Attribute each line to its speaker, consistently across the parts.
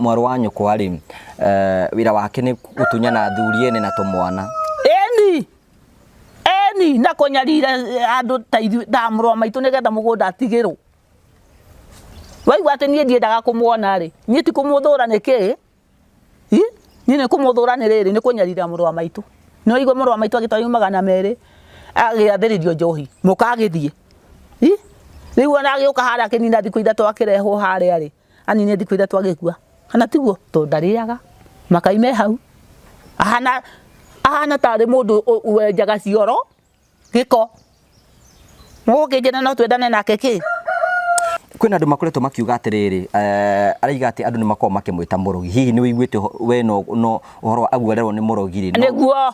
Speaker 1: Mwarĩ wa nyũkwa rĩ, wĩra wake nĩ gũtunyana athuri ene na tũmwana.
Speaker 2: Ĩni, ĩni na kũnyarira andũ ta ithuĩ ta mũrũ wa maitũ nĩgetha mũgũnda atigĩrwo. Waigua atĩ niĩ ndiendaga kũmuona rĩ, niĩ ti kũmũthũra nĩ kĩĩ? Ĩ? Niĩ nĩ kũmũthũra nĩ rĩrĩ, nĩ kũnyarira mũrũ wa maitũ. Nĩ waigua mũrũ wa maitũ agĩtwarwo 200 agĩathĩrĩrio njohi, mũka agĩthiĩ. Ĩ? Rĩu ona agĩũka harĩa akĩnina thikũ 3 akĩrehwo harĩa rĩ, anine thikũ 3 agĩkua. Kana tiguo? Tondũ ndarĩaga, makai me hau. Ahana ahana tarĩ mũndũ wenjaga cioro gĩko. Mũgũkĩnjĩra no twendane nake kĩ?
Speaker 1: Kwĩna andũ makoretwo makiuga atĩrĩrĩ, araiga atĩ andũ nĩ makoragwo makĩmwĩta mũrogi. Hihi nĩ ũiguĩte we no no ũhoro wa aguarerwo nĩ mũrogi rĩ?
Speaker 2: Nĩguo.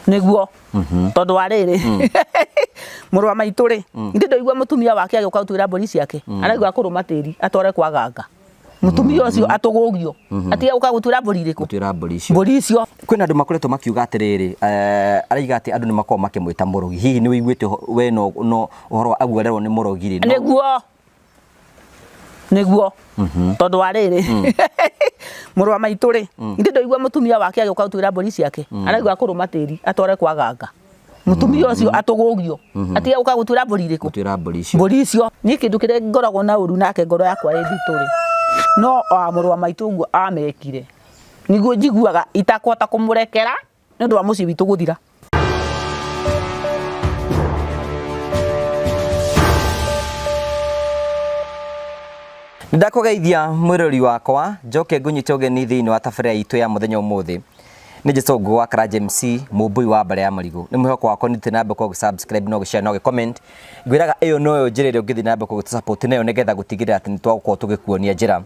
Speaker 2: Nĩguo. Tondũ wa rĩrĩ, mũrũ wa maitũ rĩ, ndĩ ndaigua mũtumia wake agĩũka gũtuĩra mbũri ciake, araigua akũrũma tĩri atware kwa ganga. Mũtumia ũcio atũgũgio, atige gũka gũtuĩra mbũri irĩkũ?
Speaker 1: Gũtuĩra mbũri icio.
Speaker 2: Mbũri icio.
Speaker 1: Kwĩna andũ makoretwo makiuga atĩrĩrĩ, araiga atĩ andũ nĩ makoragwo makĩmwĩta mũrogi. Hihi nĩ ũiguĩte we no no ũhoro wa aguarerwo nĩ mũrogi rĩ?
Speaker 2: Nĩguo. Nĩguo. Tondũ wa rĩrĩ, mũrũ wa maitũ rĩ, ndĩ ndaigua mũtumia wake agĩũka gũtuĩra mbũri ciake, araigua akũrũma tĩri atware kwa ganga. Mũtumia ũcio atũgũgio, atige gũka gũtuĩra mbũri irĩkũ?
Speaker 1: Gũtuĩra mbũri icio.
Speaker 2: Mbũri icio. Niĩ kĩndũ kĩrĩa ngoragwo na ũru nake ngoro yakwa ĩ nditũ rĩ, no wa mũrũ wa maitũ ũguo amekire, nĩguo njiguaga itakũhota kũmũrekera nĩ ũndũ wa mũciĩ witũ gũthira.
Speaker 1: Nĩndakũgeithia mwĩrori wakwa, njoke ngũnyite ũgeni thĩinĩ wa tabarĩra itũ ya mũthenya ũmũthĩ. Nĩ Gĩcũngũ wa Karanja MC, mũmbũi wa mbara ya marigũ. Nĩ mwĩhoko wakwa nĩ na mbere ũgĩ subscribe na ũgĩ share na ũgĩ comment. Ngwĩraga ĩyo noyo njĩra ĩrĩa ũngĩthiĩ na mbere gũtũ support nayo nĩgetha gũtigĩrĩra atĩ nĩ twagũkorwo tũgĩkuonia njĩra.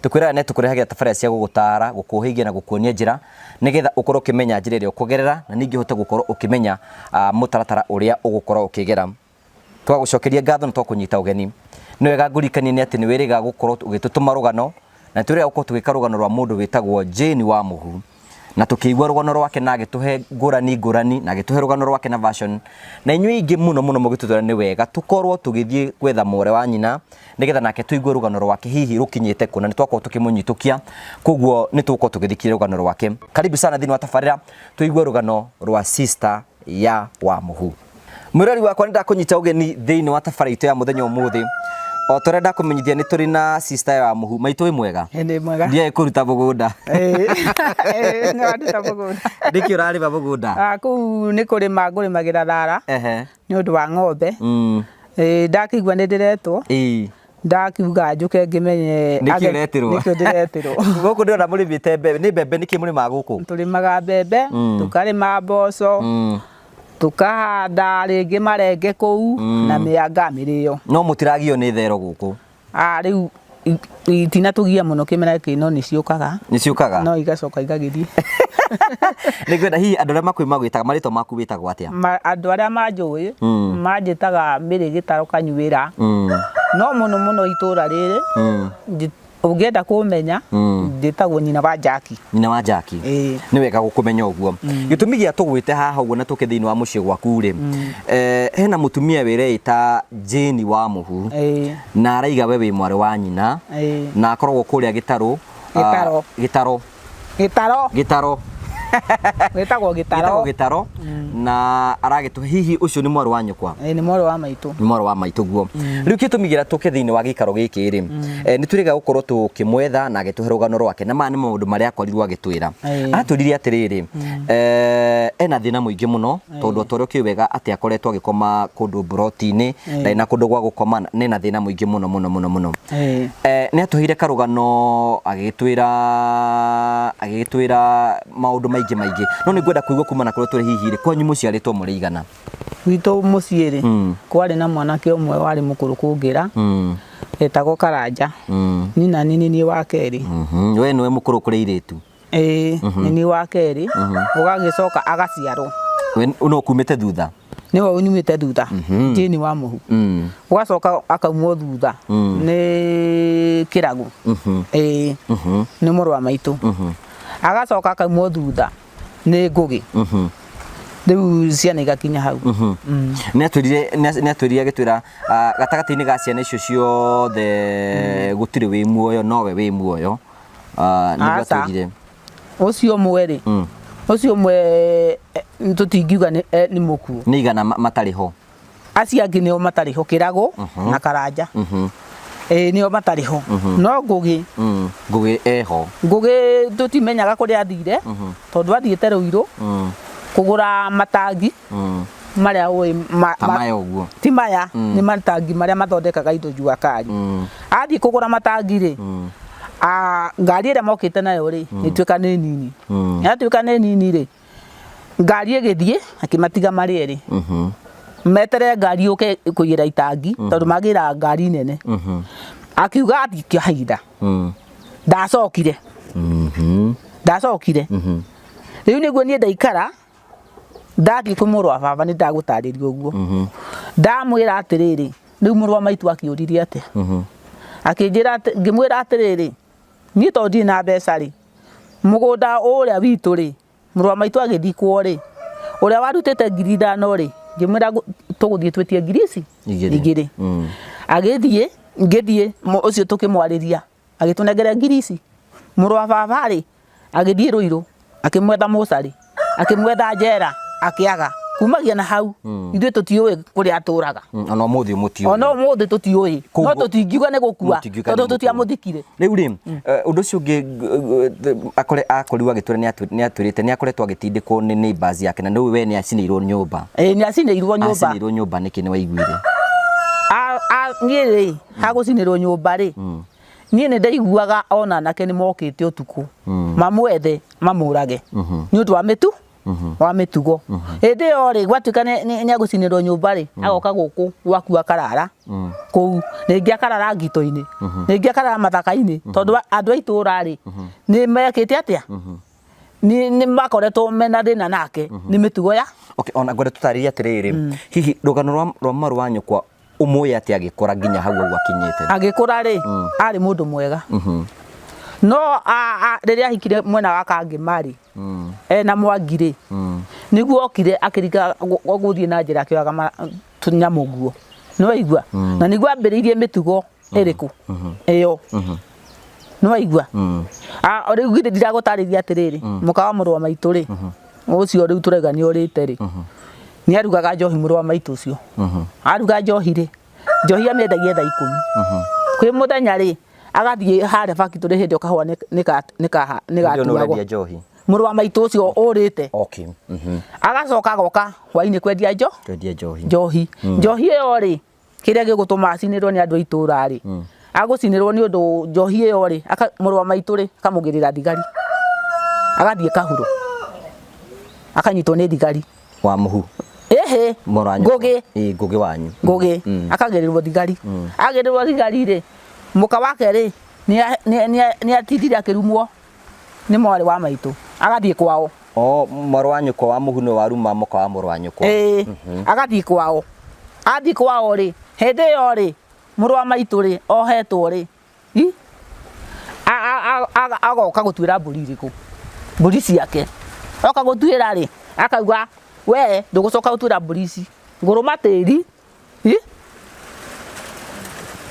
Speaker 1: Tũkwĩraga nĩ tũkũrehagĩra tabarĩra cia gũgũtara, gũkũhĩgia na gũkuonia njĩra nĩgetha ũkorwo ũkĩmenya njĩra ĩrĩa ũkũgerera na ningĩ ũhote gũkorwo ũkĩmenya mũtaratara ũrĩa ũgũkorwo ũkĩgera. Twagũcokeria ngatho na twakũnyita ũgeni. Nĩ wega ngũririkanie nĩ atĩ nĩ wĩrĩga gũkorwo ũgĩtũtũma rũgano na nĩ twĩrĩga gũkorwo tũgĩka rũgano rwa mũndũ wĩtagwo Jane wa Mũhu na tũkĩigua rũgano rwake na agĩtũhe ngũrani ngũrani na agĩtũhe rũgano rwake na version na inyuĩ ingĩ mũno mũno mũgĩtũtwĩra nĩ wega tũkorwo tũgĩthiĩ gwetha mwarĩ wa nyina nĩgetha nake tũigue rũgano rwake hihi rũkinyĩte kũ na nĩ twakorwo tũkĩmũnyitũkia koguo nĩ tũgũkorwo tũgĩthikia rũgano rwake. Karibu sana thĩinĩ wa tabarĩra tũigue rũgano rwa sister ya Wamuhu. Mwĩrori wakwa nĩ ndakũnyita ũgeni thĩinĩ wa tabarĩra itũ ya mũthenya ũmũthĩ. O ta ũrĩa ndakũmenyithia nĩ tũrĩ na sister ya Wamuhu. Maitũ wĩ mwega?
Speaker 2: Nĩ mwega.
Speaker 1: Ndiaĩ kũruta mũgũnda.
Speaker 2: Nĩ wanduta mũgũnda.
Speaker 1: Nĩkĩ ũrarĩma mũgũnda?
Speaker 2: Ah, kũu nĩ kũrĩma ngũrĩmagĩra thara nĩ ũndũ wa ng'ombe. Ndakĩigua nĩ ndĩretwo. Ndakiuga njũke ngĩmenye
Speaker 1: Nĩkĩ ũretirwo?
Speaker 2: Nĩkĩo ndĩretirwo.
Speaker 1: Gũkũ ndĩrona mũrĩmĩte mbembe, nĩ mbembe nĩkĩ mũrĩmaga gũkũ?
Speaker 2: Tũrĩmaga mbembe, tũkarĩma mboco, tũkahanda rĩngĩ marenge kũu na mĩanga mĩrĩo.
Speaker 1: No mũtiragio nĩ thero gũkũ?
Speaker 2: Ah, rĩu itinatũgia mũno kĩmera gĩkĩ no nĩ ciũkaga.
Speaker 1: Nĩ ciũkaga?
Speaker 2: No igacoka igagĩthiĩ.
Speaker 1: Nĩ ngwenda hihi andũ arĩa makwĩ magwĩtaga marĩtwa maku wĩtagwo atĩa?
Speaker 2: Andũ arĩa manjũĩ manjĩtaga Mary Gĩtaro Kanyuĩra. No mũno mũno itũra rĩrĩ ũngĩenda kũmenya njĩtagwo nyina wa Jackie.
Speaker 1: Nyina wa Jackie. Nĩ wega gũkũmenya ũguo. Gĩtũmi gĩa tũgwĩte haha ũguo na tũke thĩinĩ wa mũciĩ gwaku rĩ, hena mũtumia wĩreĩta Jane wa Mũhu na araiga we wĩ mwarĩ wa nyina na akoragwo kũrĩa Gĩtarũ.
Speaker 2: Gĩtaro.
Speaker 1: Gĩtaro.
Speaker 2: Gĩtaro.
Speaker 1: Gĩtaro.
Speaker 2: Gĩtagwo Gĩtaro.
Speaker 1: Gĩtagwo Gĩtaro. Na aragĩtũhe hihi ũcio nĩ mwarĩ wa nyũkwa?
Speaker 2: Ĩĩ nĩ mwarĩ wa maitũ.
Speaker 1: Nĩ mwarĩ wa maitũ guo. Rĩu gĩtũmi gĩrĩa tũke thĩinĩ wa gĩikaro gĩkĩ rĩ, nĩ twĩrĩga gũkorwo tũkĩmwetha na agĩtũhe rũgano rwake na maya nĩ maũndũ marĩa akorirwo agĩtwĩra. Atwĩrire atĩrĩrĩ, ena thĩna mũingĩ mũno tondũ o ta ũrĩa ũkĩũĩ wega atĩ akoretwo agĩkoma kũndũ mburoti-inĩ, ndarĩ na kũndũ gwa gũkoma na ena thĩna mũingĩ mũno mũno mũno mũno. Nĩ atũheire karũgano agĩgĩtwĩra agĩgĩtwĩra maũndũ maingĩ maingĩ no nĩ ngwenda kũigua kuma na kũrĩa tũrĩ hihi rĩ kwanyu mũciarĩtwo mũrĩ igana?
Speaker 2: Gwitũ mũciĩ rĩ, kwarĩ na mwanake ũmwe warĩ mũkũrũ kũngĩra, etagwo Karanja. Niĩ naniĩ nĩ niĩ wa kerĩ.
Speaker 1: We nĩwe mũkũrũ kũrĩ airĩtu?
Speaker 2: Ĩĩ, nĩ niĩ wa kerĩ, ũgagĩcoka agaciarwo.
Speaker 1: We no ũkumĩte thutha?
Speaker 2: Nĩwe unyumĩte thutha, Jane wa Mũhu. Ũgacoka akaumwo thutha nĩ Kĩragũ. Ĩĩ, nĩ mũrũ wa maitũ. Agacoka akaumwo thutha nĩ Ngũgĩ. Rĩu ciana igakinya hau.
Speaker 1: Nĩ atwĩrire agĩtwĩra gatagatĩ-inĩ ga ciana icio ciothe gũtirĩ wĩ muoyo nowe wĩ muoyo. Nĩguo
Speaker 2: Aca.
Speaker 1: atwĩrire.
Speaker 2: Ũcio ũmwe rĩ, ũcio ũmwe tũtingiuga nĩ mũkuũ.
Speaker 1: Nĩ igana matarĩ ho.
Speaker 2: Acio angĩ nĩo matarĩ ho, Kĩragũ na Karanja. Ĩĩ nĩo matarĩ ho. No Ngũgĩ,
Speaker 1: Ngũgĩ eho.
Speaker 2: Ngũgĩ tũtimenyaga kũrĩa athire tondũ athiĩte Rũirũ kũgũra matangi marĩa ũĩ
Speaker 1: Ta maya ũguo.
Speaker 2: Ti maya, nĩ matangi marĩa mathondekaga indo jua kali. Athiĩ kũgũra matangi rĩ, ngari ĩrĩa mokĩte nayo rĩ, ĩtuĩka nĩ nini. Yatuĩka nĩ nini rĩ, ngari ĩgĩthiĩ akĩmatiga marĩ erĩ. Meterere ngari yũke kũiyĩra itangi tondũ magĩraga ngari nene. Akiuga athiĩ kahinda. Ndacokire. Ndacokire. Rĩu nĩguo niĩ ndaikara ndathiĩ kwĩ mũrũ wa baba nĩ ndagũtarĩria ũguo. Ndamwĩra atĩrĩrĩ, rĩu mũrũ wa maitũ akĩũririe atĩa? Akĩnjĩra atĩ, ngĩmwĩra atĩrĩrĩ, niĩ tondũ ndirĩ na mbeca rĩ, mũgũnda ũrĩa witũ rĩ, mũrũ wa maitũ agĩthikwo rĩ, ũrĩa warutĩte 5,000 rĩ, ngĩmwĩra tũgũthiĩ twĩtie ngiri ici
Speaker 1: Igĩrĩ.
Speaker 2: Igĩrĩ. Agĩthiĩ, ngĩthiĩ ũcio tũkĩmwarĩria, agĩtũnengera ngiri ici. Mũrũ wa baba rĩ, agĩthiĩ Rũirũ, akĩmwetha mocarĩ, akĩmwetha njera, akĩaga. Kumagia na hau, ithuĩ tũtiũĩ kũrĩa atũraga.
Speaker 1: Ona ũmũthĩ mũtiũĩ.
Speaker 2: Ona ũmũthĩ tũtiũĩ.
Speaker 1: Kũu
Speaker 2: No tũtingiuga nĩ gũkua,
Speaker 1: Mũtingiuga nĩ
Speaker 2: tondũ
Speaker 1: gũkua.
Speaker 2: tũtiamũthikire.
Speaker 1: Rĩu rĩ, ũndũ ũcio ũngĩ akore akorirwo agĩtwĩra nĩ atwĩrĩte nĩ akoretwo agĩtindĩkwo nĩ neighbors yake na nĩ we nĩ acinĩirwo nyũmba.
Speaker 2: Ĩĩ nĩ acinĩirwo nyũmba.
Speaker 1: Acinĩirwo nyũmba nĩkĩ nĩ waiguire?
Speaker 2: Niĩ rĩ, hagũcinĩrwo nyũmba rĩ, niĩ nĩ ndaiguaga ona anake nĩ mokĩte ũtukũ mamwethe mamũrage nĩ ũndũ wa mĩtu wa mĩtugo. Hĩndĩ ĩyo rĩ, gwatuĩka nĩ egũcinĩrwo nyũmba rĩ, agoka gũkũ gwaku akarara kũu, rĩngĩ akarara ngito-inĩ, rĩngĩ akarara mathaka-inĩ, tondũ andũ a itũra rĩ, nĩ mekĩte atĩa? Nĩ makoretwo mena thĩna nake nĩ mĩtugo ya
Speaker 1: Okay, ona ngwenda tũtarĩrie atĩrĩrĩ, hihi rũgano rwa mwarĩ wa nyũkwa ũmũĩ atĩa agĩkũra nginya hau ũguo akinyĩte?
Speaker 2: Agĩkũra rĩ, arĩ mũndũ mwega. No rĩrĩa ahikire mwena wa Kangĩma rĩ, ena Mwangi rĩ, nĩguo okire akĩringa gũthiĩ na njĩra akĩoyaga tũnyamũ nguo. Nĩ waigua? Na nĩguo ambĩrĩirie mĩtugo ĩrĩkũ? Ĩyo. Nĩ waigua? Rĩu githĩ ndiragũtarĩria atĩrĩrĩ, mũka wa mũrũ wa maitũ rĩ, ũcio rĩu tũrauga nĩ orĩte rĩ, nĩ arugaga njohi mũrũ wa maitũ ũcio. Aruga njohi rĩ, njohi amĩendagia thaa 10. Kwĩ mũthenya rĩ, agathiĩ harĩa factory hĩndĩ ĩyo kahũa nĩ
Speaker 1: Nĩ
Speaker 2: gatuagwo.
Speaker 1: ũrendia njohi?
Speaker 2: Mũrũ wa maitũ ũcio ũrĩte.
Speaker 1: Okay.
Speaker 2: Agacoka agoka hwainĩ kwendia
Speaker 1: Kwendia njohi.
Speaker 2: Njohi. Njohi ĩyo rĩ, kĩrĩa gĩgũtũma acinĩrwo nĩ andũ a itũra rĩ, agũcinĩrwo nĩ ũndũ njohi ĩyo rĩ, mũrũ wa maitũ rĩ, akamũgĩrĩra thigari. Agathiĩ kahuro. Akanyitwo nĩ thigari.
Speaker 1: Wa mũhu.
Speaker 2: Ĩhĩ.
Speaker 1: Mũrũ wa nyũkwa.
Speaker 2: Ngũgĩ.
Speaker 1: Ĩĩ, Ngũgĩ wanyu.
Speaker 2: Ngũgĩ. Akagĩrĩrwo thigari. Agĩrĩrwo thigari rĩ, mũka wake rĩ, nĩ atindire akĩrumwo nĩ mwarĩ wa maitũ. Agathiĩ kwao.
Speaker 1: O mwarĩ wa nyũkwa wa mũhu nĩ waruma mũka wa mũrũ wa nyũkwa.
Speaker 2: Ĩĩ. Agathiĩ kwao. Athiĩ kwao rĩ, hĩndĩ ĩyo rĩ, mũrũ wa maitũ rĩ, ohetwo rĩ, agoka gũtuĩra mbũri irĩkũ? Mbũri ciake. Oka gũtuĩra rĩ, akauga we ndũgũcoka gũtuĩra mbũri ici. Ngũrũma tĩri,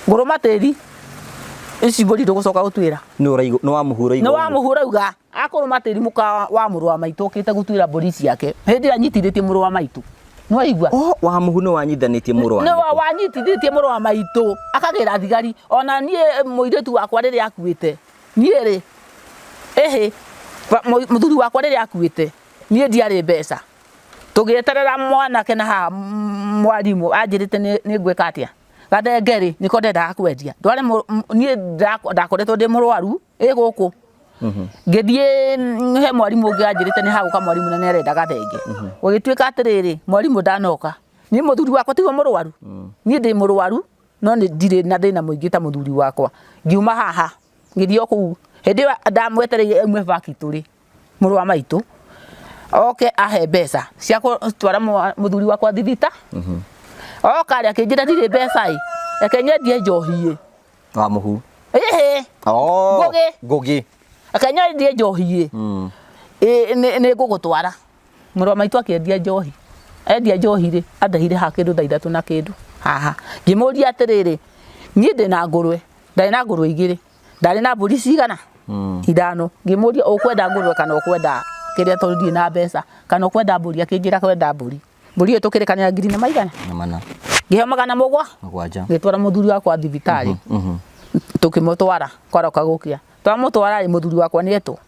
Speaker 2: ngũrũma tĩri, ici mbũri ndũgũcoka gũtuĩra.
Speaker 1: Nĩ wa mũhu ũrauga
Speaker 2: Nĩ wa mũhu ũrauga, akũrũma tĩri mũka wa mũrũ wa maitũ okĩte gũtuĩra mbũri ciake. Hĩndĩ ĩrĩa anyitithĩtie mũrũ wa maitũ. Nĩ waigua?
Speaker 1: Oh, wa mũhu nĩ wanyithanĩtie mũrũ wa
Speaker 2: Nĩ wanyitithĩtie mũrũ wa maitũ, akagĩra thigari. Ona niĩ mũirĩtu wakwa rĩrĩa akuĩte, niĩ rĩ, ĩhĩ, mũthuri wakwa rĩrĩa akuĩte, niĩ ndiarĩ mbeca. Tũgĩeterera mwanake na haha mwarimũ anjĩrĩte nĩ ngwĩka atĩa. Gathenge rĩ, nĩko ndendaga kwendia. Ndware niĩ ndakoretwo ndĩ mũrwaru, ĩ gũkũ. Ngĩthiĩ he mwarimũ ũngĩ anjĩrĩte nĩ hagũka mwarimũ na nĩ arenda gathenge. Gũgĩtuĩka atĩrĩrĩ, mwarimũ ndanoka. Niĩ mũthuri wakwa tiwe mũrwaru. Niĩ ndĩ mũrwaru, no nĩ ndirĩ na thĩna mũingĩ ta mũthuri wakwa. Ngiuma haha, ngĩthiĩ o kũu. Hĩndĩ ĩyo ndamwetereire aume factory, mũrũ wa maitũ, oke ahe mbeca cia gũtwara mũthuri wakwa thibita. Oka rĩ, akĩnjĩra ndirĩ mbeca ĩ, reke nyendie njohi ĩ.
Speaker 1: Wa mũhu.
Speaker 2: Ĩhĩ.
Speaker 1: Oh,
Speaker 2: Ngũgĩ.
Speaker 1: Ngũgĩ.
Speaker 2: Reke nyendie njohi ĩ. Ĩ, nĩ ngũgũtwara. Mũrũ wa maitũ akĩendia njohi. Endia njohi rĩ, andehire haha kĩndũ thaa ithatũ na kĩndũ haha. Ngĩmũria atĩrĩrĩ, niĩ ndĩna ngũrwe, ndarĩ na ngũrwe igĩrĩ, ndarĩ na mbũri cigana? Ithano. Ngĩmũria ũkwenda ngũrwe kana ũkwenda kĩrĩa tondũ ndirĩ na mbeca, kana ũkwenda mbũri? Akĩnjĩra kwenda mbũri. Mbũri ĩyo tũkĩrĩkanĩra ngiri na maigana?
Speaker 1: Na mana.
Speaker 2: Ngĩheo magana mũgwa.
Speaker 1: Mũgwanja.
Speaker 2: Ngĩtwara mũthuri wakwa thibitarĩ. Tũkĩmũtwara kwaroka gũkĩa. Twamũtwara rĩ, mũthuri wakwa nĩ etwo.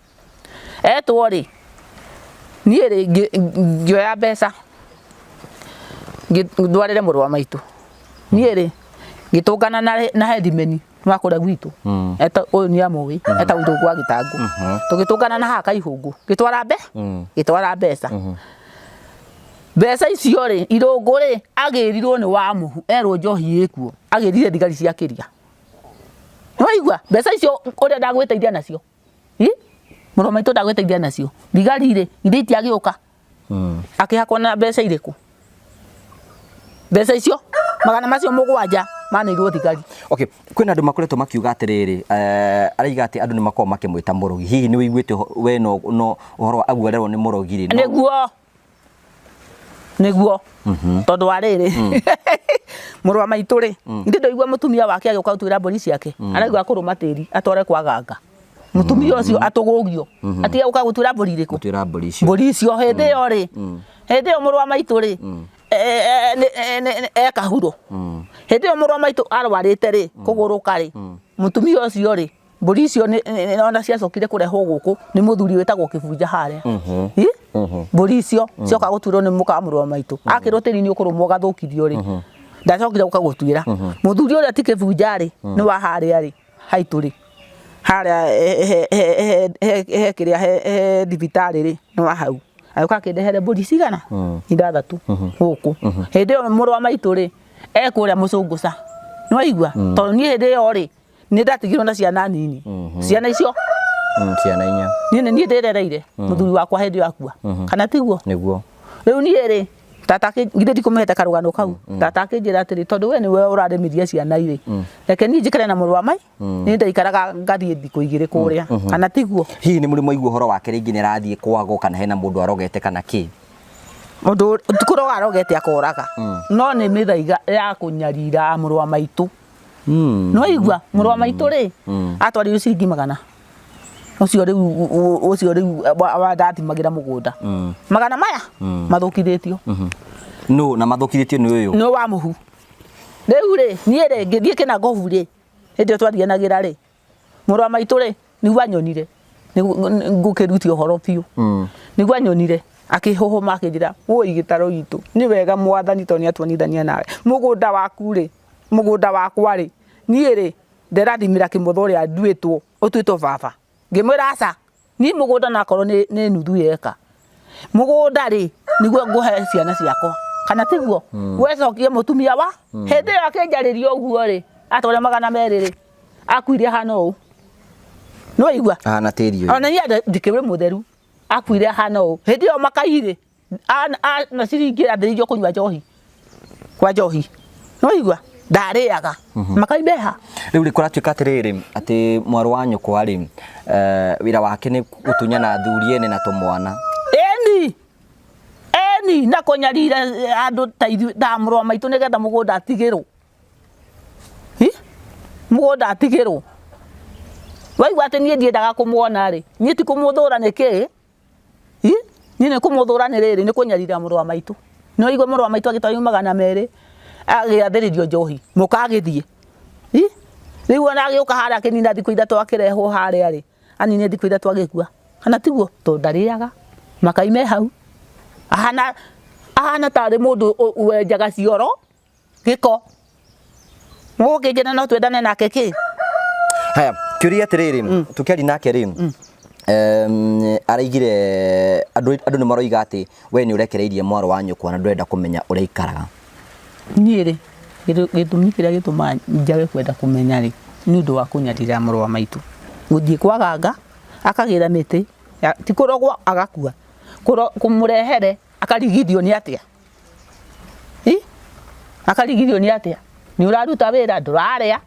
Speaker 2: Etwo rĩ, niĩ rĩ ngĩoya mbeca ndwarĩre mũrũ wa maitũ. Niĩ rĩ ngĩtũngana na headman wa kũrĩa gwitũ, ũyũ nĩ amũĩ, etagwo Ithũngũ wa Gĩtangũ. Tũgĩtũngana na haha Kaihũngũ, ngĩtwara ngĩtwara mbeca. Mbeca icio rĩ, Irũngũ rĩ agĩrirwo nĩ Wamũhu erwo njohi ĩkuo, agĩrire thigari cia kĩria. Nĩwaigua? Mbeca icio ũrĩa ndagwĩteithia nacio. Ĩ? Mũrũ wa maitũ ndagwĩteithia nacio. Thigari rĩ, githĩ itiagĩũka? Akĩhakwo na mbeca irĩkũ? Mbeca icio magana macio mũgwanja maneirwo thigari.
Speaker 1: Okay, kwĩna andũ makoretwo makiuga atĩrĩrĩ, eh, araiga atĩ andũ nĩ makoragwo makĩmwĩta mũrogi. Hihi nĩ ũiguĩte we no no ũhoro wa agu arerwo nĩ mũrogi rĩ? No,
Speaker 2: Nĩguo. Nĩguo. Tondũ wa rĩrĩ, mũrũ wa maitũ rĩ, ndĩ ndaigua mũtumia wake agĩũka gũtuĩra mbũri ciake, araigua kũrũma tĩri atware kwa ganga. Mũtumia ũcio atũgũgio, atige gũka gũtuĩra mbũri irĩkũ?
Speaker 1: Gũtuĩra mbũri icio.
Speaker 2: Mbũri icio hĩndĩ ĩyo rĩ, hĩndĩ ĩyo mũrũ wa maitũ rĩ, e kahuro. Hĩndĩ ĩyo mũrũ wa maitũ arwarĩte rĩ, kũgũrũka rĩ, mũtumia ũcio rĩ, mbũri icio ona ciacokire kũrehwo gũkũ nĩ mũthuri wĩtagwo kĩbunja harĩa. Ĩ? Mbũri icio cioka gũtuĩrwo nĩ mũka wa mũrũ wa maitũ. Akĩrwo tĩri nĩ ũkũrũmwo ũgathũkithio rĩ, ndacokire gũka gũtuĩra. Mũthuri ũrĩa ti kĩbunja rĩ, nĩ wa harĩa rĩ, haitũ rĩ, harĩa he kĩrĩa he thibitarĩ rĩ, nĩ wa hau. Agĩũka akĩndehere mbũri cigana? Ithathatũ gũkũ. Hĩndĩ ĩyo mũrũ wa maitũ rĩ, e kũrĩa mũcũngũca. Nĩ waigua? Tondũ niĩ hĩndĩ ĩyo rĩ, nĩ ndatigirwo na ciana nini. Ciana icio
Speaker 1: Ciana inya.
Speaker 2: Niĩ nĩ niĩ ndĩrereire mũthuri wakwa hĩndĩ ĩyo akua. Kana tiguo?
Speaker 1: Nĩguo.
Speaker 2: Rĩu niĩ rĩ, tata githĩ ndikũmũhete karũgano kau? Tata akĩnjĩra atĩrĩ, tondũ we nĩwe ũrarĩmithia ciana irĩ, reke niĩ njikare na mũrũ wa mai, niĩ ndaikaraga ngathiĩ thikũ igĩrĩ kũrĩa. Kana tiguo?
Speaker 1: Hihi nĩ mũrĩ mwaigua ũhoro wake rĩngĩ nĩ arathiĩ kwagwo kana hena mũndũ arogete kana kĩ?
Speaker 2: Mũndũ ti kũroga arogete akoraga, no nĩ mĩthaiga ya kũnyarira mũrũ wa maitũ. Nĩ waigua? Mũrũ wa maitũ rĩ, atwarirwo ciringi magana ũcio rĩu ũcio rĩu wandathimagĩra mũgũnda. Magana maya mathũkithĩtio.
Speaker 1: Nũ na mathũkithĩtio nĩ ũyũ?
Speaker 2: Nĩ wa mũhu. Rĩu rĩ, niĩ rĩ, ngĩthiĩ kĩnangobu rĩ, hĩndĩ ĩyo twathianagĩra rĩ, mũrũ wa maitũ rĩ, nĩguo anyonire. Ngũkĩrutia ũhoro biũ. Nĩguo anyonire, akĩhũhũma akĩnjĩra, wũi gĩtarũ gitũ, nĩ wega mwathani tondũ nĩ atuonithania nawe. Mũgũnda waku rĩ, mũgũnda wakwa rĩ, niĩ rĩ, ndĩrathimĩra kĩmũtha ũrĩa nduĩtwo, ũtuĩtwo baba. Ngĩmwĩra aca, niĩ mũgũnda nakorwo nĩ nuthu yeka. Mũgũnda rĩ, nĩguo ngũhe ciana ciakwa. Kana tiguo? We cokia mũtumia wa, hĩndĩ ĩyo akĩnjarĩria ũguo rĩ, atware magana merĩ rĩ, akuire ahana ũũ. Nĩ waigua?
Speaker 1: Ahana tĩri ũyũ.
Speaker 2: Ona niĩ ndikĩrĩ mũtheru. Akuire ahana ũũ. Hĩndĩ ĩyo makai rĩ, na ciringi ambĩrĩirie kũnyua njohi. Kwa njohi. Nĩ waigua? Ndarĩaga. Makai meha.
Speaker 1: Rĩu rĩ kũratuĩka atĩrĩrĩ atĩ mwarĩ wa nyũkwa rĩ, wĩra wake nĩ gũtunyana athuri ene na tũmwana.
Speaker 2: Ĩni. Ĩni na kũnyarira andũ ta ithuĩ ta mũrũ wa maitũ nĩgetha mũgũnda atigĩrwo. Hi? Mũgũnda atigĩrwo. Waigua atĩ niĩ ndiendaga kũmuona rĩ, niĩ ti kũmũthũra nĩ kĩĩ? Hi? Niĩ nĩ kũmũthũra nĩ rĩrĩ, nĩ kũnyarira mũrũ wa maitũ. Nĩ waigua mũrũ wa maitũ agĩtwarwo magana merĩ, agĩathĩrĩrio njohi, mũka agĩthiĩ. Hi? Rĩu ona agĩũka harĩa akĩnina thikũ ithatũ akĩrehwo harĩa rĩ, aninire thikũ ithatũ agĩkua. Kana tiguo? Tondũ ndarĩaga, makai me hau. Ahana, ahana tarĩ mũndũ wenjaga cioro. Gĩko. Mũgũkĩnjĩra no twendane nake kĩ?
Speaker 1: Haya, kĩũria atĩrĩrĩ, tũkĩaria nake rĩ, araigire andũ andũ nĩ maroiga atĩ we nĩ ũrekereirie mwarĩ wa nyũkwa na ndũrenda kũmenya ũrĩa aikaraga.
Speaker 2: Niĩ rĩ, gĩtũmi kĩrĩa gĩtũmaga njage kwenda kũmenya rĩ, nĩ ũndũ wa kũnyarira mũrũ wa maitũ. Gũthiĩ kwa ganga, akagĩra mĩtĩ, ti kũrogwo agakua, kũmũrehere akarigithio nĩ atĩa? Ĩ? Akarigithio nĩ atĩa? Nĩ ũraruta wĩra ndũrarĩa.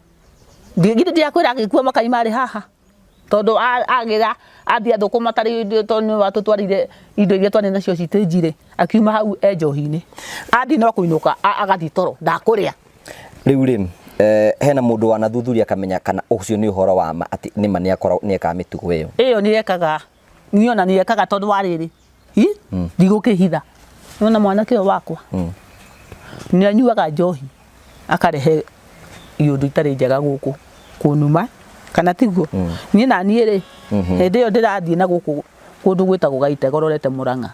Speaker 2: Githĩ ndirakwĩra agĩkua makai marĩ haha. Tondũ agĩra athiĩ athũkũma ta rĩu, tondũ nĩwe watũtwarire indo iria twarĩ nacio citĩnji rĩ, akiuma hau e njohi-inĩ, athiĩ no kũinũka agathiĩ toro, ndakũrĩa.
Speaker 1: Rĩu rĩ, hena mũndũ wanathuthuria akamenya kana ũcio nĩ ũhoro wa ma atĩ nĩma nĩekaga mĩtugo ĩyo?
Speaker 2: Ĩyo nĩ ekaga, niĩ ona nĩ ekaga tondũ wa rĩrĩ, hi ndigũkĩhitha, nĩwona mwanake ũyũ wakwa nĩ anyuaga njohi akarehe iũndũ itarĩ njega gũkũ kũnuma, kana tiguo? Niĩ na niĩ rĩ, hĩndĩ ĩyo ndĩrathiĩ na gũkũ kũndũ gwĩtagwo Gaitega ũrorete Mũrang'a,